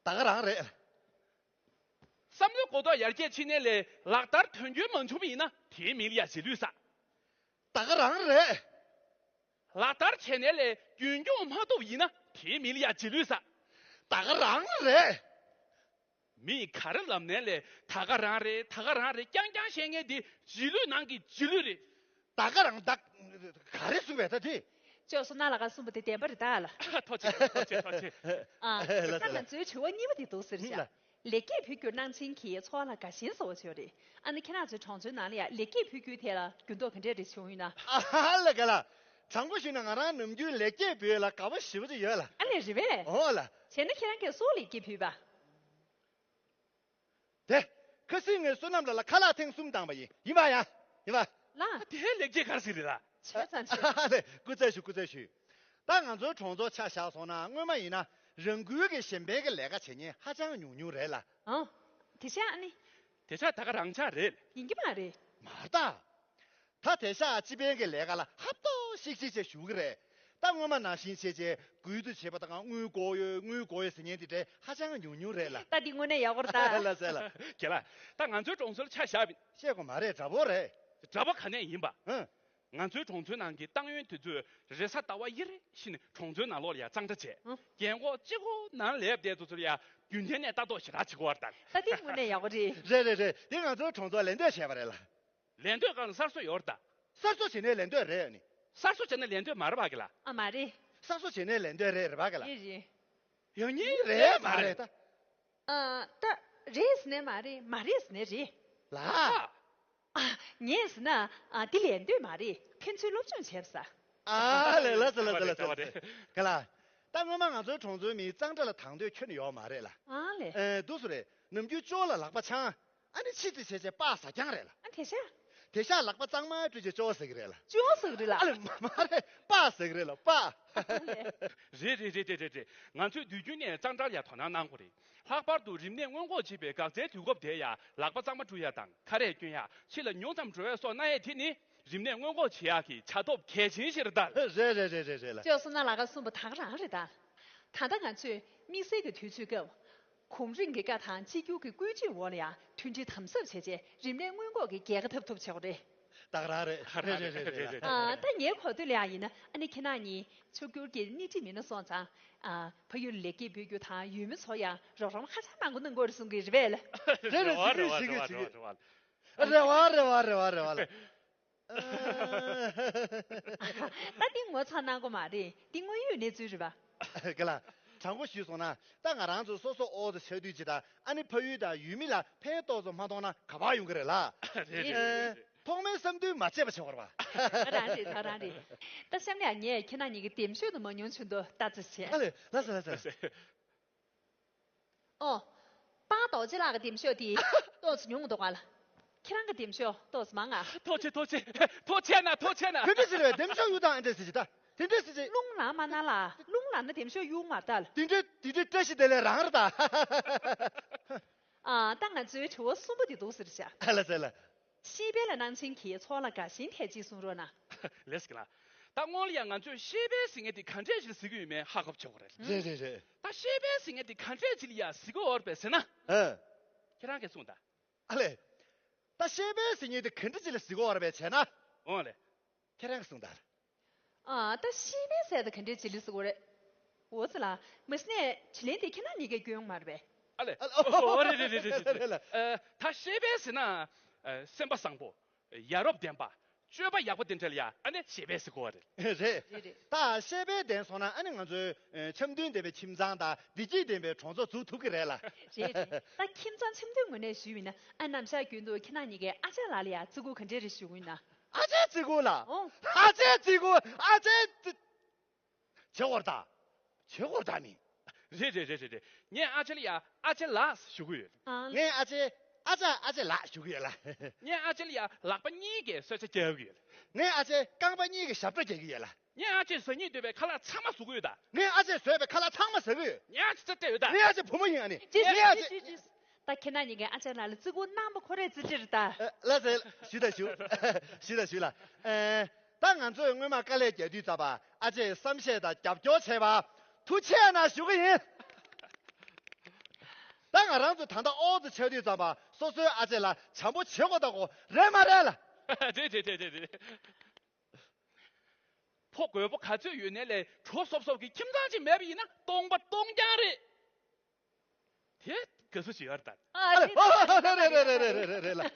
ད་ག་རང་རེད། བསམ་བློའི་གོ་རྟོགས་ཡར་རྒྱས་ཕྱིན་ནའི་ལས་ལག་བསྟར་དོན་འཁྱོལ་མ་བྱུང་བ་ཡིན་ན་དེའི་མི་ལ་ཡང་རྗེས་ལུས་ཟ། ད་ག་རང་རེད། ལག་བསྟར་བྱས་ནའི་ལས་རྒྱུན་འཁྱོངས་མ་ཐུབ་པ་ཡིན་ན་དེའི་མི་ལ་ཡང་རྗེས་ལུས་ཟ། ད་ག་རང་རེད། མིས་ག་རེ་ལབ་ནའི་ལས་ད་ག་རང་རེད་ད་ག་རང་རེད་རྐྱང་རྐྱང་བཤད་མཁན་དེ་རྗེས་ལུས་ནང་གི་རྗེས་ལུས་རེད། ད་ག་རང་ད་ག་རེ་གསུངས་པས་ད་དེ། ཅོ་བསོད་ནམས་ལགས་ཀྱིས་གསུངས་པ་དེ་བདེན་པ་རེད་ད་ལ། ཐུགས་རྗེ་ཆེ་ཐུགས་རྗེ་ཆེ་ཐུགས་རྗེ་ཆེ། ཨ། ད་ལགས་སོ་ལགས། ང་ཚོའི་དྲི་བ་གཉིས་པ་དེ་འདུག་ཟེར་བཞག་ལེགས་སྐྱེས་ཕུལ་རྒྱུར་གནང་སྦྱིན་གྱིས་ཚོར་བ་ལ་དགའ་ཞེན་བཟོ་བ་བྱས་ཡོད་རེད། ཨ་ནི་ཁྱེད་རང་ཚོའི་གྲོང་ཚོའི་ནང་ལ་ཡང་ལེགས་སྐྱེས་ཕུལ་རྒྱུའི་ཐད་ལ་འགྱུར་ལྡོག་ག་འདྲས་རེ་བྱུང་ཡོད་ན། ཨ་ཧ་ལ་ག་ལ། དྲང་པོ་ཞུས་ན་ང་རང་ནམ་རྒྱུན་ལེགས་སྐྱེས་ཕུལ་ལ་དགའ་པོ་ཞེ་པོ་ཅིག་ཡོད་ལ། ཨ་ལས་རེད་པས། འོ་ལ། བྱས་ན་ཁྱེད་རང་གིས་སུ་ལེགས་སྐྱེས་ཕུལ་བ། དེ། ཁ་སང་ངས་བསོད་ནམས་ལགས་ལ་ཁ་ལག་ཐེངས་གསུམ་བཏང་བ་ཡིན། ཡིན་པ་ཡ། ཡིན་པ། ལགས། དེ་ལེགས་སྐྱེས་ག་རེ་ཟིག་རེད་ལ། བྱས་ཙང་བྱས། ཨ་ལས། སྐུ་རྩེད་ཞུ། སྐུ་རྩེད་ཞུ། ད་ང་ཚོའི་གྲོང་ཚོར་ཆ་བཞག་སོང་ན་སྔོན་མ་ཡིན་ན་རང་འགུལ་གྱིས་གཞན་ཕན་གྱི་ལས་ཀ་བྱེད་མཁན་ཧ་ཅང་ཉུང་ཉུང་རེད་ལ། ཨང་། དེ་ཤ་ཨ་ནི། དེ་ཤ་ད་ག་རང་ཆ་རེད། ཡིན་གྱི་མ་རེད། མ་རེད་ད། ད་དེ་ཤ་སྤྱི་ཕན་གྱི་ལས་ཀ་ལ་ཧབ་ཐོབ་ཤིག་ཤིག་བྱས་ཞུ་གི་རེད། ད་སྔོན་མ་ནང་བཞིན་བྱས་བྱས་འགུལ་དུ་བྱེད་པ་དང་དངུལ་དགོས་ཡོད་དངུལ་དགོས་ཡོད་ཟེར་མཁན་དེ་འདྲ་ཧ་ཅང་ཉུང་ཉུང་རེད་ལ། ད་འདི་དངོས་གནས་ཡག་པོ་རེད་ད། ལ་ཟེར་ལ། རྒན་ལགས། ད་ང་ཚོའི་གྲོང་ཚོར་ཆ་བཞག་པ་ཡིན། བཤད་དགོས་མ་རེད། དྲ་འབུ་རེད། དྲ་འབུ་ག་ནས་ཡིན་པ། ཨང་། ང་ཚོའི་གྲོང་ཚོའི་ནང་གི་ཏང་ཡོན་དེ་ཚོས་རེས་གཟའ་ཟླ་བ་དབྱེ་རེ་ཕྱེ་ནས་གྲོང་ཚོའི་ནང་ལོགས་ལ་ཡ་གཙང་སྦྲ་བྱས། ཨང་། རྒན་འཁོགས་གཅིག་པོ་ནང་སླེབས་བསྡད་དུས་ཚོད་ལ་ཡ་རྒྱུན་ལྡན་ནས་ལྟ་རྟོག་ཞེ་དྲག་བྱེད་ཀྱི་ཡོད་རེད་ད། ད་དེ་དངོས་གནས་ཡག་པོ་རེད། རེད་རེད་རེད། དེ་ང་ཚོའི་གྲོང་ཚོར་ལད་ཟློས་བྱས་པ་རེད་ལ། ལད་ཟློས་སྒང་ལ་གསར་བཟོ་ཡོད་རེད་ད། གསར་བཟོ་བྱས་ནས་ལད་ཟློས་རེད་ཨ་ནི། གསར་བཟོ་བྱས་ནས་ལད་ཟློས་མ་རེད་པ་གི་ལ། ཨ་མ་རེད། གསར་བཟོ་བྱས་ནས་ལད་ཟློས་རེད་རེད་པ་གི་ལ། རེད་རེད། ཡང་ཉིན་རེད་མ་རེད་ད། ཨ་ད། རེད་ཟེར་ནས་མ་རེད། མ་རེད་ཟེར་ནས་རེད། ལ། ཨ། ངས་ཟེར་ན། ཨ་འདི་ལད་ཟློས་མ་རེད། ཕན་ཚུན་སློབ་སྦྱོང་བྱས་པ་ས། ཨ་ལས། ལགས་སོ་ལགས་སོ་ལགས་སོ་ལགས་སོ། ག་ལ། ད་སྔོན་མ་ང་ཚོའི་གྲོང་ཚོའི་མིས་གཙང་སྦྲ་ལ་དང་དོད་ཁྱོན་ནས་ཡོད་མ་རེད་ལ། ཨ་ལས། ཨེ་འདུག་སེ་རེད། ནམ་རྒྱུན་ཅོག་ལ་ལག་པ་འཆང་། ཨ་ནི་ཕྱི་དེ་བྱས་བྱས་པགས་ཟ་རྐྱང་རེད་ལ། ཨ་དེ་ཤ། དེ་ཤ་ལག་པ་གཙང་མ་བཀྲུས་བྱས་ཅོག་ཟ་གི་རེད་ལ། ཅོག་ཟ་གི་རེད་ལ། ཨ་ལས། མ་མ་རེད། པགས་ཟ་གི་རེད་ལ་པགས། ཨ་ལས། རེད་རེད་རེད་རེད་རེད། ང་ཚོས་དུས་རྒྱུན་ནས་གཙང་སྦྲར་ཡ་དོ་སྣང་གནང་དགོས་རེད། ལྷག་པར་དུ་རིམས་ནད་སྔོན་འགོག་བྱེད་པའི་འགག་རྩའི་དུས་སྐབས་དེ་ཡ་ལག་པ་གཙང་མ་བཀྲུ་ཡ་དང་ཁ་རས་གྱོན་ཡ་ཕྱི་ལ་ཉུང་ཙམ་འགྲོ་བའི་སོགས་གནང་ཡས་དེ་ནི་རིམས་ནད་སྔོན་འགོག་བྱེད་ཡག་གི་བྱ་ཐབས་གལ་ཆེན་ཞིག་རེད་ད། རེད་རེད་རེད་རེད་རེད་ལ། ཅོག་བསོད་ནམས་ལགས་ཀ་གསུངས་པ་ད་ག་རང་རེད་ད། ད་ལྟ་ང་ཚོས་དམིགས་བསལ་གྱི་དུས་ཚོད་སྐབས། གོང་རིམ་གྱི་བཀའ་དང་གཅིག་གྱུར་གྱི་བཀོད་སྒྲིག་འོག་ལ་ཡང་མཐུན་སྒྲིལ་དམ་ཟབ་བྱས་རྗེས་རིམས་ནད་སྔོན་འགོག་གི་རྒྱལ་ཁ་ཐོབ་ཐུབ་བྱེད་དགོས་རེད། ད་ག་རང་རེད། རེད་རེད་རེད་རེད་རེད། ཨ་ད་ངའི་གོ་ཐོས་ལ་ཡང་ཡིན་ན་ཨ་ནི་ཁྱེད་རང་གཉིས་ཕྱུག་འགྱུར་གྱི་སྣེ་ཁྲིད་མི་སྣ་སོང་ཙང་། ཨ་ཕ་ཡུལ་ལེགས་སྐྱེས་འབུལ་རྒྱུ་དང་ཡུལ་མི་ཚོ་ཡང་རོགས་རམ་ཧ་ཅང་མང་པོ་གནང་དགོས་རེད་གསུང་གི་རེད་པས། རེད་རེད། བྱེད་ཀྱི་བྱེད་ཀྱི་བྱེད་ཀྱི། རེད་བ་རེད་བ་རེད་བ་རེད་བ་ལ། ད་འདི་ངོ་ཚ་གནང་དགོས་མ་རེད། འདི་དངོས་ཡོད་གནས་ཚུལ་རེད་པ། ག་ལ། དྲང་པོ་ཞུས་སོང་ན་ད་ང་རང་ཚོ་སོ་སོ་ཨོ་ཙི་ཆགས་དུས་ཅི་ད་ཨ་ནི་ཕ་ཡུལ་དང་ཡུལ་མི་ལ་ཕན་ཏོག་ཙམ་མ་གཏོང་ན་ག་པར་ཡོང་གི་རེད་ལ། རེད་རེད་རེད། ཐོག་མའི་བསམ་འདུན་མ་བརྗེད་པ་བྱེད་དགོས་རེད་པ། ད་རང་རེད་ད་རང་རེད། ད་གཤམ་ལ་ངས་ཁྱེད་རང་གཉིས་ཀྱི་འདེམས་ཤོག་དུ་མ་ཉུང་ཆུང་དུ་ལྟ་ཙི་བྱས། ཨ་ལས། ལགས་སོ་ལགས་སོ། ཨོ། པང་རྡོ་རྗེ་ལགས་ཀྱི་འདེམས་ཤོག་དེ་ཏོག་ཙམ་ཉུང་འདུག་ག་ལ། ཁྱེད་རང་གི་འདེམས་ཤོག་ཏོག་ཙམ་མང་ང་། ཐུགས་རྗེ་ཆེ་ཐུགས་རྗེ་ཆེ། ཐུགས་རྗེ་ཆེ་ན་ཐུགས་རྗེ་ཆེ་ན། དེ་འདྲ་ཟེར་བས་འདེམས་ཤོག་གཡུག་དང་ཨེ་འདྲ་ཟེར་གྱི་ད། དེ་འདྲ་ཟེར་གྱི། རླུང་ལངས་མ་གནང་ལ། རླུང་ལངས་ན་འདེམས་ཤོག་གཡུག་མ་ད་ལ། དེ་འདྲ་དེ་འདྲ་བཀྲ་ཤིས་བདེ་ལེགས་རང་རེད་ད། ཨ་ད་ང་ཚོའི་དྲི་བ་གསུམ་པ་དེ་འདུག་ཟེར་བྱ། ཨ་ལ་ཟེར་ལ། ཤེས་དཔལ་ལ་གནང་སྦྱིན་གྱིས་ཚོར་བ་ལ་དགའ་ཞེན་ཐད་ཅིག་གསུང་རོགས་གནང་། ལེགས་ཀྱི་ལ། ད་སྔོན་ལ་ཡང་ང་ཚོས་ཤེས་དཔལ་ཟེར་མཁན་དེ་ག་འདྲས་ཞིག་ལ་ཟེར་གྱི་ཡོད་མེད་ཧ་གོ་བྱེད་དགོས་རེད། རེད་རེད་རེད། ད་ཤེས་དཔལ་ཟེར་མཁན་དེ་ག་འདྲས་ཅིག་ལ་ཡ་ཟེར་གྱི་ཡོད་རེད་པས་ཟེར་ན། ཨ། ཁྱེད་རང་གིས་གསུངས་དང་། ཨ་ལས། ད་ཤེས་དཔལ་ཟེར་མཁན་དེ་ག་འདྲས་ཅིག་ལ་ཟེར་གྱི་ཡོད་རེད་པས་ཟེར་ན། འོང་ལེ། ཁྱེད་རང་གིས་གསུངས་དང་། ཨ་ད་ཤེས་དཔལ་ཟེར་དེ་ག་འདྲས་ཅིག་ལ་ཟེར་གྱི་ཡོད་རེད། འོ་ཙི་ལ། མ་གཞི་ནས་དྲི་ལན་དེ་ཁྱེད་རང་གཉིས་ཀས་སྐྱོན་མ་རེད་པས། ཨ་ལས། ཨ་ཨོ་རེད་རེད་རེད་རེད་རེད། རེད་ལ། ཨ་ད་ཤེས་དཔལ་ཟེར་ན། ཨ་སེམས་པ་བཟང་པོ། ཡ་རབས་ལྡན་པ། སྤྱོད་པ་ཡག་པོ་དེ་འདྲ་ལ་ཡ་ཨ་ནི་ཤེས་དཔལ་ཟེར་གྱི་ཡོད་རེད། རེད། རེད་རེད། ད་ཤེས་དཔལ་ལྡན་སོང་ན་ཨ་ནི་ང་ཚོའི་ཨེ་འཆམ་མཐུན་ལྡན་པའི་ཁྱིམ་ཚང་དང་བདེ་སྐྱིད་ལྡན་པའི་གྲོང་ཚོ་འཛུགས་ཐུབ་ཀྱི་རེད་ལ། རེད་རེད། ད་ཁྱིམ་ཚང་འཆམ་མཐུན་ངོས་ནས་ཞུས་པ་ཡིན་ན་ཨ་ནམ་ཞག་རྒྱུན་དུ་ཁྱེད་རང་གཉིས་ཀས་ཨ་ཅག་ལགས་ལ་ཡ་བརྩི་བཀུར་ག་འདྲས་རེ་ཞུ་གི་ཡིན་ན། ཨ་ཅག་བརྩི་བཀུར་ལ། ཨོ། ཨ་ཅག་བརྩི་བཀུར། ཨ་ཅག་བརྩི། བྱེད་དགོས་རེད་ད། བྱེད་དགོས་རེད་ད་ནི། རེད་རེད་རེད་རེད་རེད། ངས་ཨ་ཅག་ལ་ཡ་ཨ་ཅག་ལགས་ཞུ་གི་ཡོད། ཨ། ངས་ཨ་ཅག་ཨ་ཅག་ཨ་ཅག་ལགས་ཞུ་གི་ཡོད་ལ། ངས་ཨ་ཅག་ལ་ཡ་ལག་པ་གཉིས་ཀྱིས་གསོལ་ཇ་རྒྱག་གི་ཡོད་ལ། ངས་ཨ་ཅག་རྐང་པ་གཉིས་ཀྱིས་ཞབས་བྲོ་རྒྱག་གི་ཡོད་ལ། ངས་ཨ་ཅག་ཟ་སྙིང་འདོད་པའི་ཁ་ལག་ཚང་མ་བཟོ་གི་ཡོད་ད། ངས་ཨ་ཅག་བཟོས་པའི་ཁ་ལག་ཚང་མ་ཟ་གི་ཡོད། ངས་ཨ་ཅག་རྩེ་སྤྲད་ཡོད་ད། ངས་ཨ་ཅག་བུ་མོ་ཡིན་ཨ་ནི། ཅི་ངས་ཨ་ཅག་ཅི་ཅི་ཅི། ད་ཁྱེད་རང་གཉིས་ཀས་ཨ་ཅག་ལགས་ལ་བརྩི་བཀུར་གནང་པ་ཁོ་རའི་བརྩི་བཀུར་རེད་ད། ཨ་ལགས་སེ། ཞུ་ད་ཞུ། ཞུ་ད་ཞུ་ལ། ཨེ། ད་ང་ཚོས་སྔོན་མ་དཀའ་ལས་རྒྱག་དུས་ཙམ་པ་ཨ་ཅེས་བསམ་ཤེས་དང་རྒྱབ་སྐྱོར་བྱས་པ་ཐུགས་རྗེ་གནང་ཞུ་གི་ཡིན། ད་ང་རང་ཚོ་ད་ལྟ་ཨོ་ཙི་ཆགས་དུས་ཙམ་པ་སོ་སོའི་ཨ་ཅེ་ལ་བྱམས་པོ་བྱེད་དགོས་ད་གོ་རེད་མ་རེད་ལ། རེད་རེད་རེད་རེད་རེད། ཕོ་རྒོད་པོ་ག་ཚོད་ཡོད་ནའི་ལས་གྲོགས་སོབ་སོབ་ཀྱི་ཁྱིམ་ཚང་ཅིག་མེད་པ་ཡིན་ན་སྟོང་པ་སྟོང་རྐྱང་རེད། དེ་དགའ་བསུ་ཞིག་ཡོད་རེད་ད། ཨ་རེད་རེད་རེད་རེད་རེད་ལ། ད་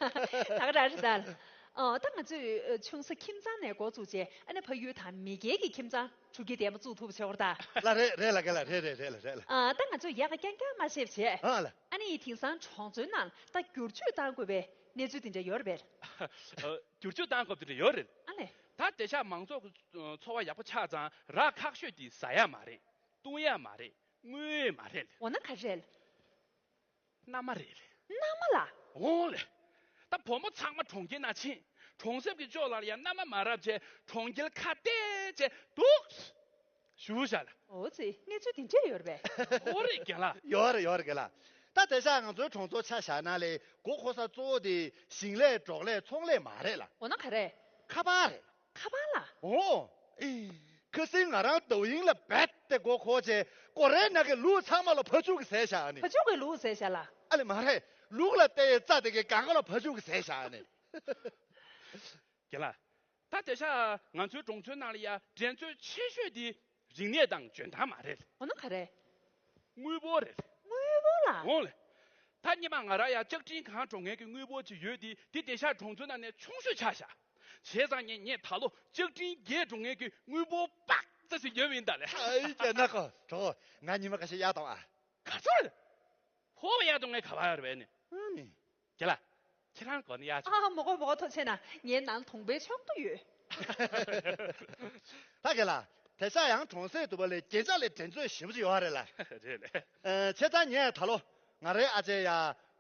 ག་རང་རེད་ད། ཨ། ད་ང་ཚོས་ཨ་ཆུང་ས་ཁྱིམ་ཚང་ནས་འགོ་བཙུགས་བྱས། ཨ་ནི་ཕ་ཡུལ་དང་མི་སྒེར་གྱི་ཁྱིམ་ཚང་དྲུག་བརྒྱ་དེ་མ་བཙུགས་ཐུབ་པ་བྱེད་དགོས་རེད་ད། ལ་རེད་རེད་ལ། རྒན་ལགས། རེད་རེད་རེད་ལ། རེད་ལ། ཨ། ད་ང་ཚོས་ཡག་ག་རྐྱང་རྐྱང་མ་བཤད་བྱས། ཨ་ལ། ཨ་ནི་དེང་སང་གྲོང་ཚོའི་ནང་ད་བསྒྱུར་བཅོས་གཏང་དགོས་པའི་གནས་ཚུལ་དེ་འདྲ་ཡོད་རེད་པས། ཨ། བསྒྱུར་བཅོས་གཏང་དགོས་དེ་འདྲ་ཡོད་རེད། ཨ་ལས། ད་དེང་སང་མང་ཚོགས་ཀྱི་འཚོ་བ་ཡག་པོ་ཆགས་ཙང་ར་ཁག་ཤོས་དེ་ཟ་ཡ་མ་རེད། བཏུང་ཡ་མ་རེད། རྔོ་ཡ་མ་རེད། འོ་ན་ག་རེ་རེད། མནའ་མ་རེད་ལེ། མནའ་མ་ལ། འོང་ལེ། ད་བུ་མོ་ཚང་མ་གྲོང་ཁྱེར་ནང་ཕྱིན། གྲོང་གསེབ་ཀྱི་ཅོག་ལ་ཡང་མནའ་མ་མ་རག་བྱས། གྲོང་ཁྱེར་ཁ་གཏད་བྱས་འདུག་ཞུ་བཞག་ལ། འོ་ཙི། གནས་ཚུལ་དེ་འདྲས་ཡོད་རེད་པས། འོ་རེད་རྒན་ལགས། ཡོད་རེད་ཡོད་རེད་རྒན་ལགས། ད་དེང་སང་ང་ཚོའི་གྲོང་ཚོ་ཆ་བཞག་ན་ལས་མགོ་འཁོར་ས་གཙོ་བོ་དེ་ཞིང་ལས། འབྲོག་ལས། ཚོང་ལས་མ་རེད་ལ། འོ་ན་ག་རེ། ཁ་པར་རེད། ཁ་པར་ལ། འོ། ཨེ། ཁ་སང་ང་རང་ཏའོ་ཡིན་ལ་རྦད་དེ་མགོ་འཁོར་བྱས། སྒོ་རའི་ནང་གི་ལུག་ཚང་མ་ལ་བ་ཕྱུགས་ཀྱིས་ཟས་བཞག་ནས། བ་ཕྱུགས་ཀྱིས་ལུག་ཟས་བཞག་ལ། ཨ་ལས་མ་རེད། ལུག་ལ་བལྟས་ཡས་རྩྭ་དེ་གའི་སྒང་ག་ལ་བ་ཕྱུགས་ཀྱིས་ཟས་བཞག་ནས། རྒན་ལགས། ད་དེང་སང་ང་ཚོའི་གྲོང་ཚོའི་ནང་ལ་ཡ་འགྲན་རྩོད་ཆེ་ཤོས་དེ་རིག་གནས་དང་འཇོན་ཐང་མ་རེད། འོ་ན་ག་རེ། དངུལ་ཕོགས་རེད། དངུལ་ཕོགས་ལ། འོང་ལེ། ད་སྔོན་མ་ང་རང་ཡ་ལྕགས་ཀྲིན་གང་འགྲོ་མཁན་གྱི་དངུལ་ཕོགས་ཅིག་ཡོད་དེ། དེ་དེང་སང་གྲོང་ཚོའི་ནང་ནས་ཆུང་ཤོས་ཆགས་བཞག་བྱས་ཙང་ངས་ངས་ད་ལོ་ལྕགས་ཀྲིན་བརྒྱད་འགྲོ་མཁན་གྱི་དངུལ་ཕོགས་པག་ཙམ་ཞིག་ཉོས་པ་ཡིན་ད་ལེ། ཨ་ཡི་ཀྱེ་ན་ཁོ་གྲོགས། ང་ཉི་མ་ཁ་ཤས་གཡར་གཏོང་ཨ། ག་ཚོད་རེད། ཕོགས་གཡར་གཏོང་ངས་ག་བ་ཡོད་རེད་པས་ནི། ཨ་ནི། རྒན་ལགས། ཁྱེད་རང་གོ་ནི་ཡག་ཅིག་ཨ། མ་དགོས་མ་དགོས། ཐུགས་རྗེ་གནང་། ངའི་ནང་དུང་པའི་ཕྱོགས་སུ་ཡོད། ད་རྒན་ལགས། དེང་སང་ཡང་གྲོང་གསེབ་དུ་བ་ལས་རྒྱན་ཆ་ལས་འགྲན་རྩོད་ཞེ་པོ་ཅིག་ཡོད་རེད་ལ། རེད་ལེ། ཨ། བྱས་ཙང་ངས་ད་ལོ་ང་རའི་ཨ་ཅེ་ཡ་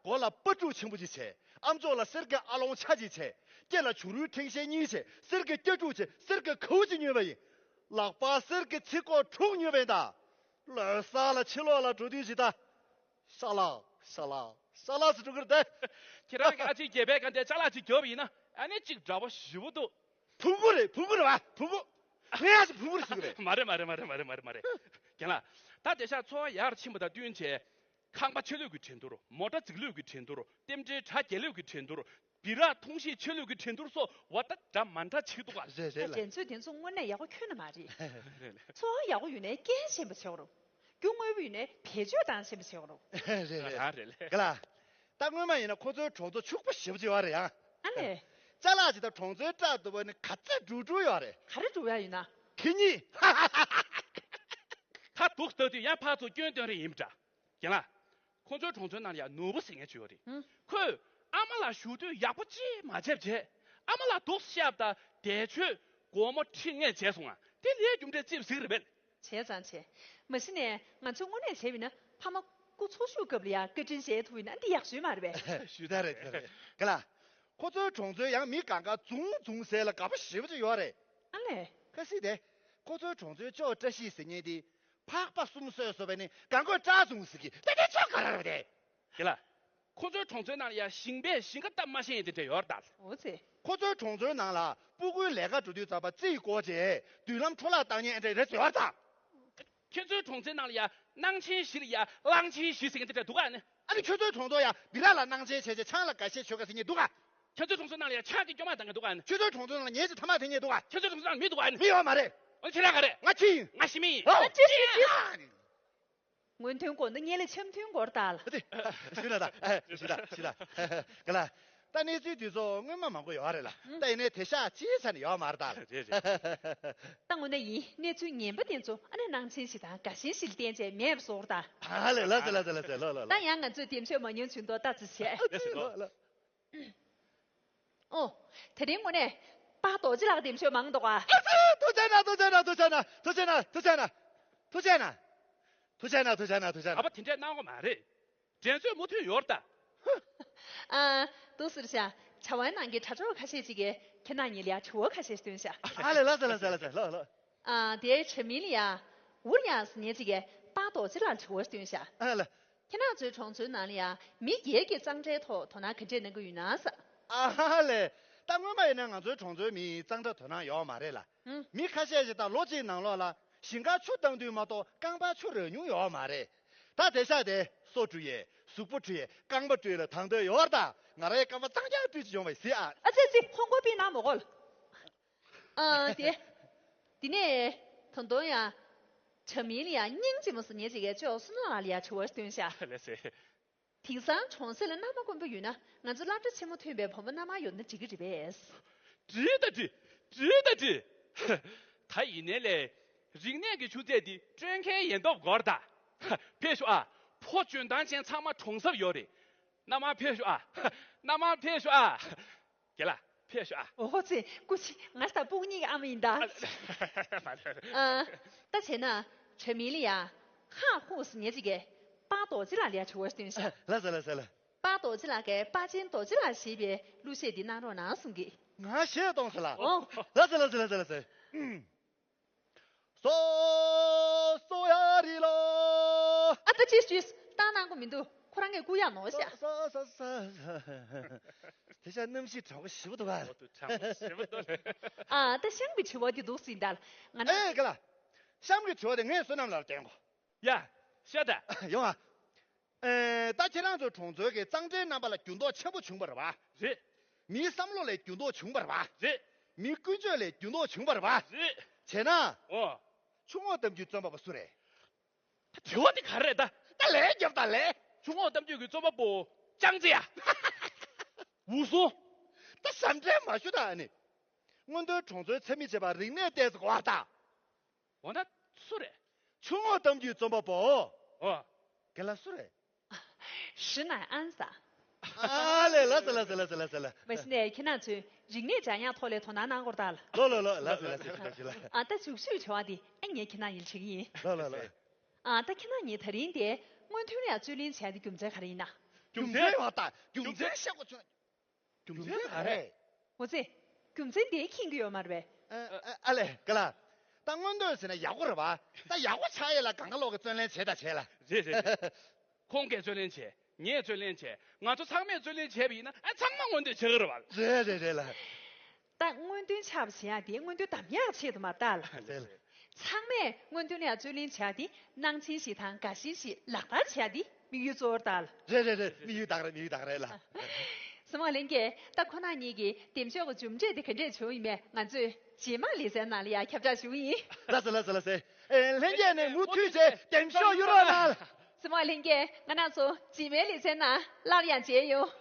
མགོ་ལ་སྤར་ཕྲུག་ཆེན་པོ་ཅིག་བྱས། ཨ་མཆོག་ལ་གསེར་གྱི་ཨ་ལོང་ཆ་གཅིག་བྱས། སྐེ་ལ་བྱུ་རུའི་ཕྲེང་ཤེལ་གཉིས་བྱས། གསེར་གྱི་སྐྱ་ཕྲུག་བྱས། གསེར་གྱི་གའུ་གཅིག་ཉོས་པ་ཡིན། ལག་པར་གསེར་གྱི་ཚིགས་ཁོག་དྲུག་ཉོས་པ་ཡིན་ད། ལོ་གསར་ལ་ཕྱི་ལོགས་ལ་འགྲོ་དུས་ཤིག་ད། ཤ་ལགས་ཤ་ལགས་ཤ་ལགས་སུ་འགྲོ་གི་རེད་དེ། ཁྱེད་རང་གི་ཨ་ཅེ་རྒྱལ་པོའི་སྒང་དེ་ཅ་ལག་ཅིག་རྒྱོབ་པ་ཡིན་ན། ཨ་ནི་གཅིག་འདྲ་པོ་ཞེ་པོ་འདུག་བོང་བུ་རེད། བོང་བུ་རེད་པ། བོང་བུ། ངས་ཨ་ཅེ་བོང་བུ་རེད་ཟེར་གི་རེད། མ་རེད་མ་རེད་མ་རེད་མ་རེད་མ་རེད་མ་རེད། རྒན་ལགས། ད་དེང་སང་འཚོ་བ་ཡག་ཕྱིན་པ་དང་བསྟུན་བྱས། ཁང་པ་ཆེ་ལོས་ཀྱི་འགྲན་བསྡུར། མོ་ཊ་རྫིག་ལོས་ཀྱི་འགྲན་བསྡུར། རྟེན་འབྲེལ་གྲ་རྒྱས་ལོས་ཀྱི་འགྲན་བསྡུར། སྦི་རག་འཐུང་ཤེས་ཆེ་ལོས་ཀྱི་འགྲན་བསྡུར་སོགས་འོ་ད་འདྲ་མ་འདྲ་བྱེད་ཀྱི་འདུག་ག་རེད་རེད་ལ། འགྲན་རྩོད་དེ་ཚོ་དངོས་གནས་ཡག་པོ་ཁྱོན་ནས་མ་རེད། རེད་ལ། འཚོ་བ་ཡག་པོ་ཡོད་ནའི་སྐྱེལ་ཤེས་པ་བྱེད་དགོས་རེད། རྒྱུ་དངོས་པོ་ཡོད་ནའི་བེད་སྤྱོད་གཏང་ཤེས་པ་བྱེད་དགོས་རེད། རེད་རེད། རང་རེད་ལེ། ག་ལ། ད་སྔོན་མ་ཡིན་ན་ཁོ་ཚོའི་གྲོང་ཚོ་ཕྱུག་པོ་ཞེ་པོ་ཅིག་ཡོད་རེད་ཡ། ཨ་ལས། ཅ་ལག་ཅིག་ད་གྲོང་ཚོའི་བཀྲ་འདུག་པ་ནི་ག་ཚད་འགྲོ་འགྲོ་ཡོད་རེད། ག་རེ་འགྲོ་ཡ་ཡིན་ན། ཁེ་གཉིས། ད་འདུག་ལྟ་དུས་ཡང་ཕར་ཚུར་སྐྱོན་སྟོན་རེ་ཡིན་པ་འདྲ། རྒན་ལགས། ཁོ་ཚོའི་གྲོང་ཚོའི་ནང་ལ་ཡང་ནོར་བུ་ཟེར་མཁན་ཅིག་ཡོད་རེད། ཨང་། ཁོས་ཨ་མ་ལགས་བཞུགས་དུས་ཡག་པོ་ཅིག་མ་བྱས་པ་བྱས། ཨ་མ་ལགས་འདུག་སེ་བཞག་པ་དང་དེ་ཆོས་སྒོར་མོ་ཁྲི་ལྔ་བྱས་སོང་ང་། དེ་ལས་རྒྱུ་འབྲས་ཅི་ཟིག་རེད་པས། བྱས་ཙང་བྱས། མ་གཞི་ནས་ང་ཚོས་དངོས་གནས་བྱས་པ་ཡིན་ན་ཕ་མ་སྐུ་འཚོ་བཞུགས་སྐབས་ལ་ཡང་བཀའ་དྲིན་བཞེས་ཐུབ་པ་ཡིན་ན་འདི་ཡག་ཤོས་མ་རེད་པས། ཞུ་ད་རེད་ད་རེད། ག་ལ། ཁོ་ཚོའི་གྲོང་ཚོའི་ཡང་མི་གང་ག་རྫོང་རྫོང་ཟེར་ལ་དགའ་པོ་ཞེ་པོ་ཅིག་ཡོད་རེད། ཨ་ལས། ཁ་སི་དེ། ཁོ་ཚོའི་གྲོང་ཚོའི་ཅོག་བཀྲ་ཤིས་ཟེར་མཁན་དེ། ཕག་པ་གསུམ་གསོས་སོང་བས་ནི་གང་དགོས་བཀྲ་བཟུང་ཟེར་གི་དེ་དེ་ཆོག་ག་ར་རེད་དེ། དེ་ལ། ཁོ་ཚོའི་གྲོང་ཚོའི་ནང་ལ་ཡ་ཞིང་པས་ཞིང་ཁ་བཏབ་མ་ཤེས་ཡས་དེ་འདྲ་ཡོད་རེད་ད། འོ་ཙི། ཁོ་ཚོའི་གྲོང་ཚོའི་ནང་ལ་སྤུ་གུའི་ལས་ཀ་འགྲོ་དུས་ཙམ་པ་རྩིས་བསྐོར་རྗེས་མདུན་ལམ་འཕྲོ་བརླག་བཏང་མཁན་ཨེ་འདྲ་རེད་ཟེར་བ་རེད་ད། ཁྱེད་ཚོའི་གྲོང་ཚོའི་ནང་ལ་ཡ་གནང་ཆེན་བཞི་ལ་ཡ་གླང་ཆེན་བཞི་ཟེར་མཁན་དེ་འདྲ་འདུག་ག་ནི། ཨ་ནི་ཁྱོད་ཚོའི་གྲོང་ཚོ་ཡ་སྦི་རག་ལ་གནང་ཆེན་བྱས་རྗེས་ཆང་ལ་འགའ་ཤས་མཆོད་ག་ཟེར་མཁན་འདུག་ག་ཁྱོད་ཚོའི་གྲོང་ཚོའི་ནང་ལ་ཡ་ཆང་གི་སྐྱོ་མ་བཏང་མཁན་འདུག་ག་ནི། ཁྱོད་ཚོའི་གྲོང་ཚོའི་ནང་ལ་ཉལ་ཆས་ཐ་མག་འཐེན་མཁན་འདུག་ག་ཁྱོད་ཚོའི་གྲོང་ཚོའི་ནང་ལ་མི་འདུག་ག་ནི། མི་ཡོད་མ་རེད། ཨ་ནི་ཁྱེད་རང་ག་རེད། ང་ཁྱི་ཡིན། ཨ་ཁྱི་ཡིན། ཨ་ནི། སྔོན་ཐོན་གོ་ནི་ངས་ལས་འཆམ་མཐུན་གོ་ར་ད་ལ། ཨ་ཏི། ཞུ་ན་ད། ཨ། ཞུ་ད་ཞུ་ད། ག་ལ། ད་གནས་ཚུལ་དེ་ཚོ་སྔོན་མ་མང་པོ་ཡོད་རེད་ལ། ཨང་། ད་ཡིན་ནའི་དེང་སང་ཅིའི་ཆ་ནས་ཡོད་མ་རེད་ད། རེད་རེད། ད་དངོས་གནས་ཡིན། གནས་ཚུལ་ངན་པ་དེ་ཚོ་ཨ་ནི་གནང་ཆེན་ཞིག་དང་དགའ་ཞེན་ཞིག་ལ་བརྟེན་བྱས་མེད་པ་བཟོ་འདྲ་ད། ཨ་ལས། ལགས་སོ་ལགས་སོ་ལགས་སོ། ལོ་ལོ་ལོ། ད་ཡང་ང་ཚོས་འདེམས་ཤོག་མ་ཉོས་བྱུང་དོ་ལྟ་ཙི་བྱས། ལགས་སོ། ལོ་ལོ། ཨོ། དེ་རིང་དངོས་གནས་པཱ་རྡོ་རྗེ་ལགས་འདེམས་ཤོག་མང་འདུག་ག་ཨ་ཙི། ཐུགས་རྗེ་གནང་། ཐུགས་རྗེ་གནང་། ཐུགས་རྗེ་གནང་། ཐུགས་རྗེ་གནང་། ཐུགས་རྗེ་གནང་། ཨ་ཕ་དེ་འདྲས་གནང་དགོས་མ་རེད། འགྲན་རྩོད་མུ་མཐུད་ཡོད་རེད་ད། ཨ། འདུག་སེ་བྱས། བྱ་བའི་ནང་གི་དྲ་གྲོགས་ཁ་ཤས་ཅིག་གིས་ཁྱེད་རྣམ་གཉིས་ལ་ཡ་དྲི་བ་ཁ་ཤས་བཏོན་ཤག་ཨ་ལས། ལགས་སོ་ལགས་སོ་ལགས་སོ། ལོ་ལོ། ཨ། དེའི་དྲ་མིང་ལ་ཡ་འུར་ཡང་ཟེར་མཁན་ཅིག་གིས་པཱ་རྡོ་རྗེ་ལགས་ལ་དྲི་བ་བཏོན་ཤག་ཨ་ལས། ཁྱེད་རང་ཚོའི་གྲོང་ཚོའི་ནང་ལ་ཡ་མི་སྒེར་གྱི་གཙང་སྦྲའི་ཐོག་དོ་སྣང་ག་འདྲས་གནང་གི་ཡོད་ན་ཟེར། ཨ་ལས། ད་སྔོན་མ་ཡིན་ན་ང་ཚོའི་གྲོང་ཚོའི་མིས་གཙང་སྦྲ་དོ་སྣང་ཡོད་མ་རེད་ལ། ཨང་། མི་ཁ་ཤས་ཤིག་ད་ལོ་གཅིག་ནང་ལོགས་ལ་ཞིང་ཁར་ཆུ་བཏང་དུས་མ་གཏོགས་རྐང་པར་ཆུ་རག་མྱོང་ཡོད་མ་རེད། ད་དེང་སང་དེ་སོ་བཀྲུ་ཡས། གཟུགས་པོ་བཀྲུ་ཡས། རྐང་པ་བཀྲུ་ཡས་ལ་དང་དོད་ཡོད་རེད་ད། ང་རའི་རྐང་པ་གཙང་རྐྱང་བཀྲུས་ཅིག་ཡོང་བ་ཡིན་ཟེར་ཨ། ཨ་ཙི་ཙི། ཧོང་ཀོང་པི་ནང་མོ་གོལ། ཨ། དེ། དེ་ནས་ད་དུང་ཡང་དྲ་མིང་ལ་ཡ་སྙིང་རྗེ་མོ་ཟེར་མཁན་ཅིག་གིས་ཅོག་བསོད་ནམས་ལགས་ལ་ཡ་དྲི་བ་བཏོན་ཤག་ལགས་སེ། དེང་སང་གྲོང་གསེབ་ལ་མནའ་མ་དཀོན་པོ་ཡོད་ན། ང་ཚོ་སློབ་གྲྭ་ཆེན་མོ་ཐོན་པའི་བུ་མོ་མནའ་མ་ཡོད་ན་འགྲིག་གི་རེད་པས། འགྲིག་ད་འགྲིག་འགྲིག་ད་འགྲིག་ད་ཡིན་ནའི་ལས། རིག་གནས་ཀྱི་ཆུ་ཚད་འདི་སྤྲོད་མཁན་ཡིན་སྟོབས་དགོས་རེད་ད། ཕེབས་ཤོག་ཨ། ཕོ་འཇོན་ཐང་ཅན་ཚང་མ་གྲོང་གསེབ་ཡོད་རེད། མནའ་མ་ཕེབས་ཤོག་ཨ། མནའ་མ་ཕེབས་ཤོག་ཨ། རྒན་ལགས་ཕེབས་ཤོག་ཨ། ཨོ་ཙི། སྐུ་མཁྱེན། ང་ད་སྤུན་ཉེ་གི་ཨ་མ་ཡིན་ད། ཨ། ད་བྱས་ན། དྲ་མིག་ལ་ཡ། ཧ་ཧུ་ཟེར་མཁན་ཅིག་གིས། པཱ་རྡོ་རྗེ་ལགས་ལ་ཡ་དྲི་བ་ཞིག་བཏོན་ཤག་ལགས་སོ་ལགས་སོ་ལགས། པཱ་རྡོ་རྗེ་ལགས་ཀྱིས་དཔའ་ཆེན་རྡོ་རྗེ་ལགས་ཞེས་པའི་གླུ་གཞས་འདི་གནང་རོགས་གནང་གསུང་གི། ང་གཞས་གཏོང་ཟེར་ལགས། ཨོ། ལགས་སོ་ལགས་སོ་ལགས་སོ་ལགས་སོ། ཨུམ། སོ་སོ་ཡ་རི་ལོ། ཨ་ད་ཅི་ཞུས་བཏང་གནང་གི་མི་འདུག་ཁོ་རང་གིས་བསྐུར་ཡག་ནོར་ཤག་སོ་སོ་སོ་སོ། དེ་ཤ་གནམ་གཤིས་གྲང་པོ་ཞེ་པོ་འདུག་ག་འོ་དུ་གྲང་པོ་ཞེ་པོ་འདུག་ཨ་ད་གཤམ་གྱི་དྲི་བ་འདི་འདུག་ཟིན་ད། ང་ན། ཨེ་ག་ལ། གཤམ་གྱི་དྲི་བ་དེ་ངས་བསོད་ནམས་ལགས་ལ་སྟོན་གོ། ཡ། ཤ་ད། ཡོང་ཨ། ཨེ། ད་ཁྱེད་རང་ཚོའི་གྲོང་ཚོའི་གི་གཙང་སྦྲའི་རྣམ་པ་ལ་འགྱུར་ལྡོག་ཆེན་པོ་བྱུང་བ་རེད་བ། རེད། མིའི་བསམ་བློ་ལ་འགྱུར་ལྡོག་བྱུང་བ་རེད་བ། རེད། མིའི་ཀུན་སྤྱོད་ལ་འགྱུར་ལྡོག་བྱུང་བ་རེད་བ། རེད། བྱས་ན། ཨོ། ཆུ་ངོགས་གཏམ་རྒྱུད་རྩོམ་པ་པོ་སུ་རེད། ད་དྲི་བ་དེ་ག་རེ་རེད་ད། ད་ལན་རྒྱོབ་དང་ལན། ཆུ་ངོགས་གཏམ་རྒྱུད་ཀྱི་རྩོམ་པ་པོ་ཅང་ཙེ་ཡ། འུ་སུ། ད་ཟ་འདྲེ་མ་ཞུ་ད་ཨ་ནི། སྔོན་ཐོན་གྲོང་ཚོའི་འཚེ་མེད་བྱེད་པ་རིག་གནས་ལྟས་ཟེར་གོ་བ་ད། འོ་ན་སུ་རེད། ཆུ་ངོགས་གཏམ་རྒྱུད་རྩོམ་པ་པོ། ཨོ། རྒན་ལགས་སུ་རེད། ཞི་ནའི་ཨན་ས། ཨ་ལེ། ལགས་སོ་ལགས་སོ་ལགས་སོ་ལགས་སོ་ལགས། མ་གཞི་ནས་ཁྱེད་རང་ཚོས་རིག་གནས་སྦྱང་ཡག་ཐོག་ལ་དོ་སྣང་གནང་དགོས་རེད་ད་ལགས། ལོ་ལོ་ལོ། ལགས་སོ་ལགས་སོ་ལགས་སོ་ལགས། ཨ་ད་འཇུག་ཞུས་དྲི་བ་འདི་ཨ་ངས་ཁྱེད་རང་ཉིད་དྲི་གི་ཡིན། ལོ་ལོ་ལོ། ཨ་ད་ཁྱེད་རང་ཉིད་ད་རིང་དེ་སྔོན་ཐོན་ལ་རྩོད་ལེན་བྱས་ཏེ་རྒྱུ་མཚན་ག་རེ་ཡིན་ན། རྒྱུ་མཚན་ཡོད་ད། རྒྱུ་མཚན་བཤད་དགོས་བྱུང་། རྒྱུ་མཚན་ག་རེ། འོ་ཙི། རྒྱུ་མཚན་དེ་མཁྱེན་གྱི་ཡོད་མ་རེད་པས། ཨ་ཨ་ཨ་ལེ་ག་ལ། ད་མངོན་འདོད་ཟེར་ན་ཡག་པོ་རེད་བ། ད་ཡག་པོ་ཆགས་ཡས་ལ་གང་ག་ལོག་གི་རྩོད་ལེན་བྱེད་ད་བྱེད་ལ། རེད་རེད་རེད། ཁོང་གིས་རྩོད་ལེན་བྱས། ངས་རྩོད་ལེན་བྱས། ང་ཚོ་ཚང་མས་རྩོད་ལེན་བྱས་པ་ཡིན་ན་ཨ་ཚང་མ་མངོན་འདོད་ཆགས་ཀྱི་རེད་བ། རེད་རེད་རེད་ལ། ད་མངོན་འདོད་ཆགས་པ་བྱེད་ཡག་དེ་མངོན་འདོད་གདམ་ཡག་ཆེད་དུ་མ་རེད་ད་ལ། རེད་ལ། ཚང་མས་སྔོན་ཐོན་ལ་རྩོད་ལེན་བྱ་སྟེ་གནང་ཆེན་ཞིག་དང་དགའ་ཞེན་ཞིག་ལག་བསྟར་བྱ་སྟེ་དམིགས་ཡུལ་གཙོ་བོར་བལྟ་ལ། རེད་རེད་རེད། དམིགས་ཡུལ་དག་རེད། དམིགས་ཡུལ་དག་རེད་ལ། གཟིགས་མོ་ལྷན་རྒྱས། ད་ཁོ་ན་གཉིས་ཀྱིས་འདེམས་ཤོག་གི་མཇུག་འབྲས་དེ་ག་འདྲས་བྱུང་ཡིན་མེད་ང་ཚོས་རྗེས་མ་ལེ་ཚན་ནང་ལ་ཡང་ཁྱབ་བསྒྲགས་ཞུ་གི་ཡིན། ལགས་སོ་ལགས་སོ་ལགས་སོ། ཨེ་ལྷན་རྒྱས་ནས་མུ་མཐུད་བྱས་འདེམས་ཤོག་གཡུག་རོགས་གནང་། གཟིགས་མོ་ལྷན་རྒྱས། ང་རང་ཚོ་རྗེས་མའི་ལེ་ཚན་ནང་སླར་ཡང་མཇལ་ཡོང་།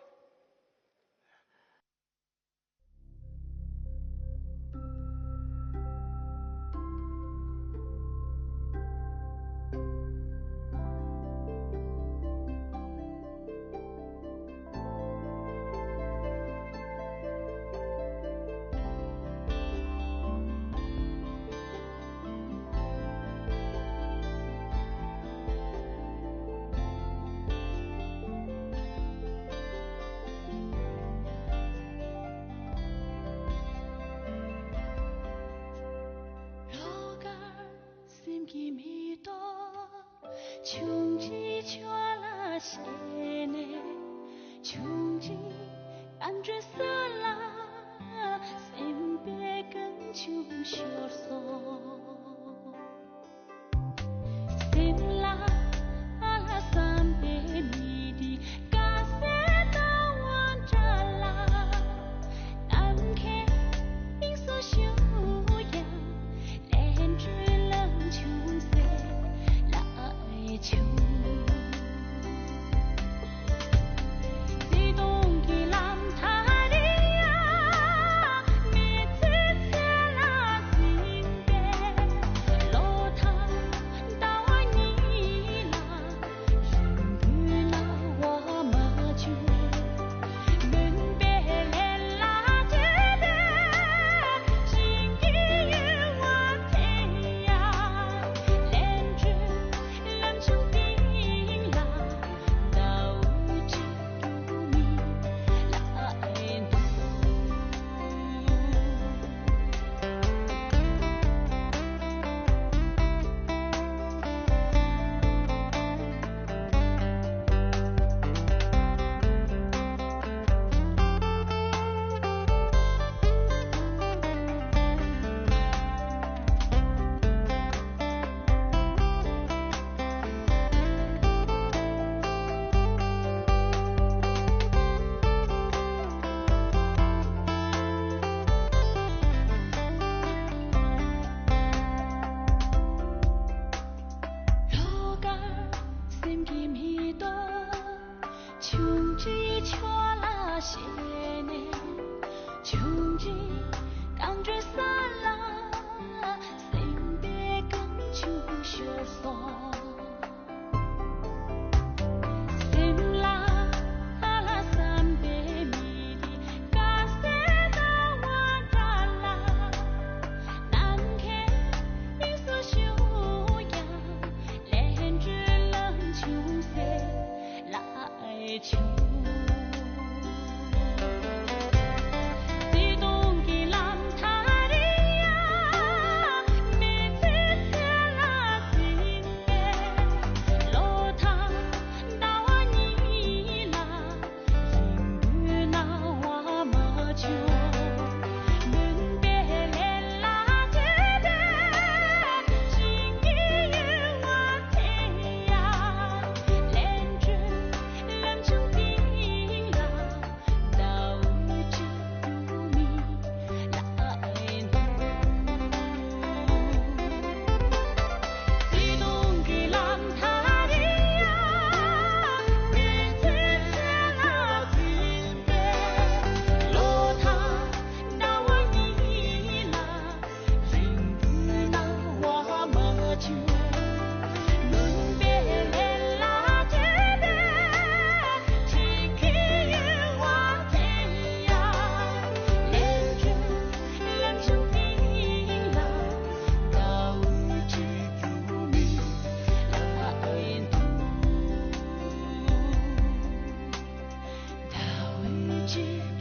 གཟིགས་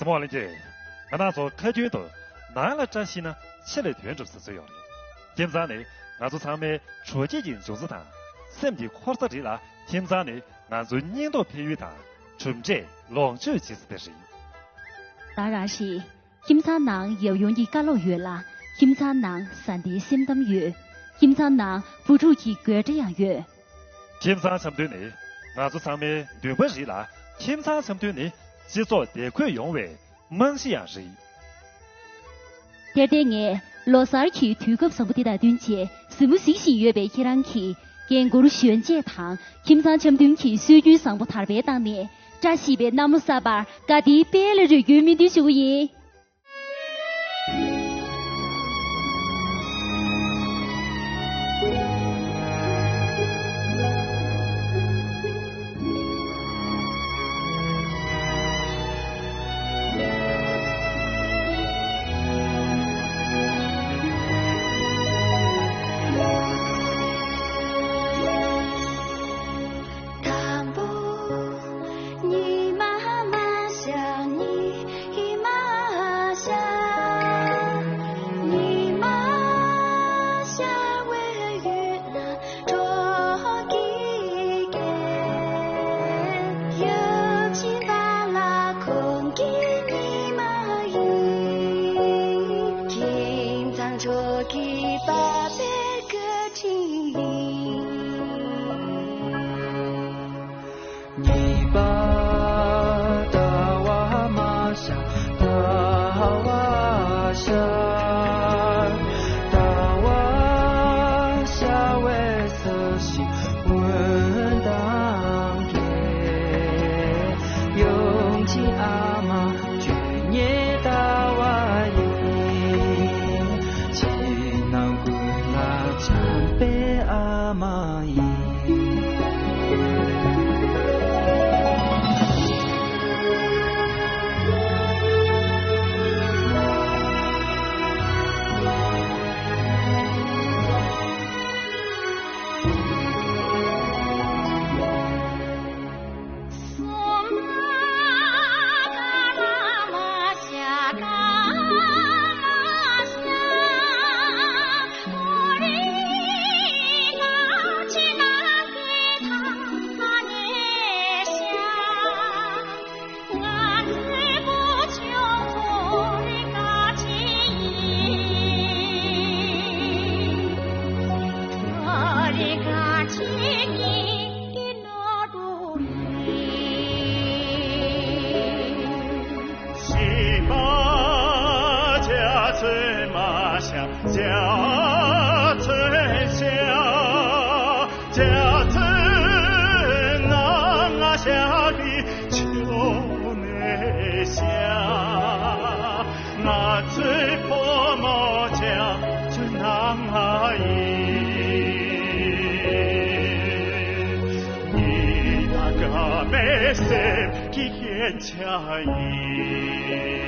མོ་བ་ལྷན་རྒྱས། ང་རང་ཚོ་ཁ་རྒྱུན་དུ་ནང་ལ་བཀྲ་ཤིས་ན་ཕྱི་ལ་དོན་འགྲུབ་ཟེར་སྲོལ་ཡོད་རེད། ཁྱིམ་ཚང་ནི་ང་ཚོ་ཚང་མའི་དྲོ་སྐྱིད་ཀྱི་འབྱུང་རྩ་དང་། སེམས་ཀྱི་འཁོར་ས་རེད་ལ། ཁྱིམ་ཚང་ནི་ང་ཚོའི་སྙིང་སྟོབས་འཕེལ་ཡུལ་དང་། གྲུབ་འབྲས་ལོངས་སྤྱོད་བྱེད་ས་དེ་རེད། ད་རང་ཞིག་ཁྱིམ་ཚང་ནང་ཡབ་ཡུམ་གྱི་བཀའ་སློབ་ཡོད་ལ། ཁྱིམ་ཚང་ནང་བཟའ་ཟླའི་སེམས་གཏམ་ཡོད། ཁྱིམ་ཚང་ནང་བུ་ཕྲུག་གི་དགོད་བྲ་ཡང་ཡོད། ཁྱིམ་ཚང་འཆམ་མཐུན་ནི་ང་ཚོ་ཚང་མའི་འདུན་པ་རེད་ལ། ཁྱིམ་ཚང་འཆམ་མཐུན་ནི་སྤྱི་ཚོགས་བདེ་འཁོད་ཡོང་བའི་རྨང་གཞི་ཡང་རེད། དེར་བརྟེན་ངས་ལོ་གསར་གྱི་དུས་སྐབས་བཟང་པོ་འདི་དང་བསྟུན་བྱས། གཟིགས་མོ་གཟིགས་བཞིན་ཡོད་པའི་ཁྱེད་རང་གིས་རྒན་བཀུར་གཞོན་གཅེས་དང་ཁྱིམ་ཚང་འཆམ་མཐུན་གྱི་སྲོལ་རྒྱུན་བཟང་པོ་དར་སྤེལ་བཏང་ནས། བཀྲ་ཤིས་པའི་གནམ་ལོ་གསར་པར་དགའ་བདེའི་དཔལ་ལ་རོལ་རྒྱུའི་སྨོན་འདུན་ཞུ་གི་ཡིན། དང་པོ། ཉི་མ་མ་ཤར་ཉི་མ་ཤར། ཉི་མ་ཤར་བའི་ཡུལ་ན་གྲོགས་ཀྱིས་བརྒྱན། ཡབ་ཆེན་པ་ལགས་ཁོང་གི་ཉི་མ་ཡིན། ཁྱིམ་ཚང་ཕྱོགས་ཀྱི་པགས་པའི་བཀའ་དྲིན་ཡིན། ཉི་མ་ཟླ་བ་མ་ཤར་ཟླ་བ་ཤར། ཟླ་བ་ཤར་བའི་ས་གཞི་འོད་མདངས་རྒྱས། ཡུམ་ཆེན་ཨ་མ་ཇོ་ཉེ་ཟླ་བ་ཡིན། ཁྱིམ་ནང་ཀུན་ལ་བྱམས་པའི་ཨ་མ་ཡིན། ཤིང་པ་འཇའ་ཚོན་མ་ཤར་འཇའ་ཚོན་ཤར། འཇའ་ཚོན་ནང་ང་ཤར་བའི་ཆུ་ནས་ཤར། ང་ཚོའི་བུ་མོ་འཇའ་ཚོན་ནང་ང་ཡིན། ཉི་ཟླ་དགའ་བའི་སེམས་ཀྱི་སྐྱེ་འཆར་ཡིན།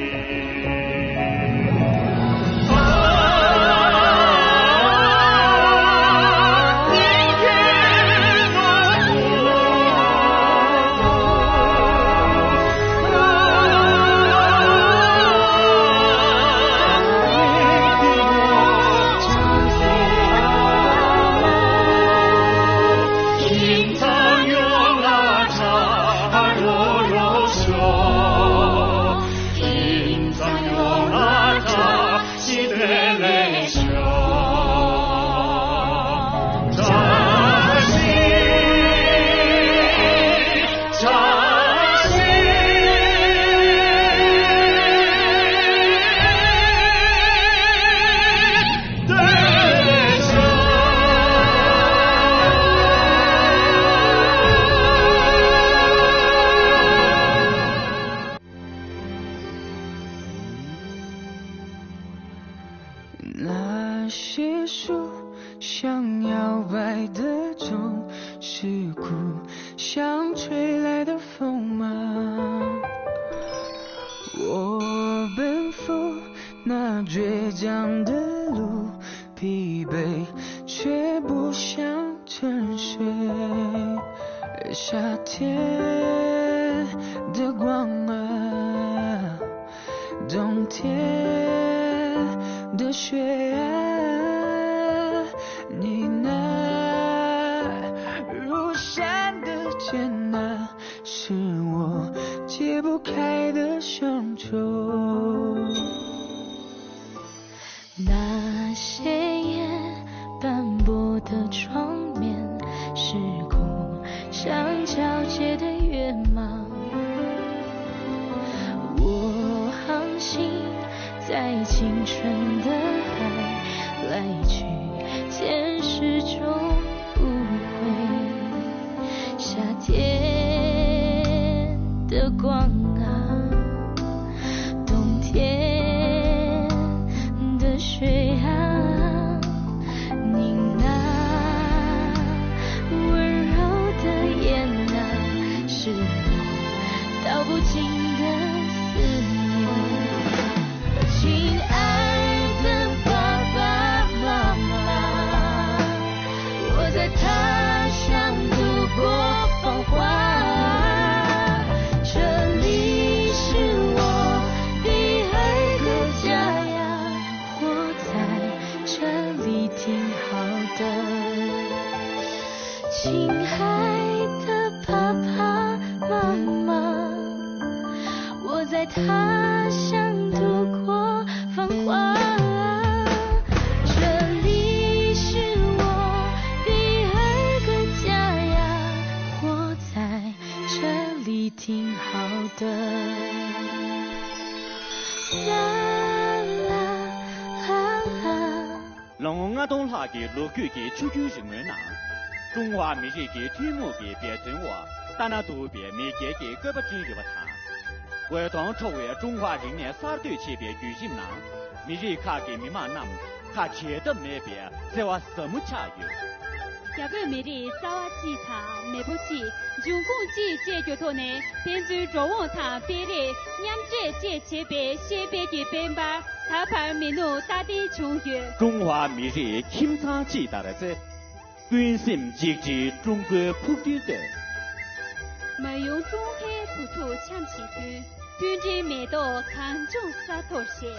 想摇摆的钟，是故乡吹来的风吗？我奔赴那倔强的路，疲惫却不想沉睡。夏天的光啊，冬天的雪啊，你那如山的肩啊，是我解不开的乡愁。那些夜斑驳的窗面，是故乡皎洁的月吗？我航行在青春的海，来去见始终无悔。夏天的光啊，冬天的雪啊，你那温柔的眼啊，是我道不尽的思念。亲爱的爸爸妈妈，我在他乡度过繁华，这里是我的儿歌家呀，我在这里挺好的。亲爱的爸爸妈妈，我在他乡度过繁华，这里是我的儿歌家呀，我在这里挺好的。啦啦啦啦。ལོ་ངོ་ལྔ་སྟོང་ལྷག་གི་ལོ་རྒྱུས་ཀྱི་ཆུ་རྒྱུན་རིང་མོའི་ནང་། ཀྲུང་ཧྭ་མི་རིགས་ཀྱི་ཐུན་མོང་གི་འབད་བརྩོན་འོག་ལྟ་ན་སྡུག་པའི་མེས་རྒྱལ་གྱི་བཀོད་པ་བསྐྲུན་ཡོད་པ་དང་། འོད་སྟོང་འཕྲོ་བའི་ཀྲུང་ཧྭ་རིག་གནས་གསར་གཏོད་བྱེད་པའི་བརྒྱུད་རིམ་ནང་། མི་རིགས་ཁག་གི་མི་དམངས་རྣམས་ཁ་བྲལ་ཐབས་མེད་པའི་བརྩེ་བ་ཟབ་མོ་ཆགས་ཡོད། རྒྱ་བོད་མི་རིགས་རྩ་བ་གཅིག་དང་མེས་པོ་གཅིག་འབྱུང་ཁུངས་གཅིག་བཅས་ཀྱི་ཐོག་ནས་ཕན་ཚུན་འགྲོ་འོང་དང་སྤེལ་རེས་མཉམ་འདྲེས་བཅས་བྱེད་པའི་ཤེས་དཔལ་གྱི་དཔལ་འབར་ད་བར་མི་ནུབ་རྟག་བརྟན་བྱུང་ཡོད། ཀྲུང་ཧྭ་མི་རིགས་ཁྱིམ་ཚང་གཅིག་ལྟར་བརྩེ། ཀུན་སེམས་གཅིག་སྒྲིལ་ཀྲུང་གོའི་ཕུགས་འདུན་བཏོད། མ་ཡུམ་ཀྲུང་ཧྭའི་བུ་ཕྲུག་འཆམ་ཞིང་མཐུན། མཐུན་སྒྲིལ་མེ་ཏོག་གངས་ལྗོངས་ས་མཐོར་བཞད།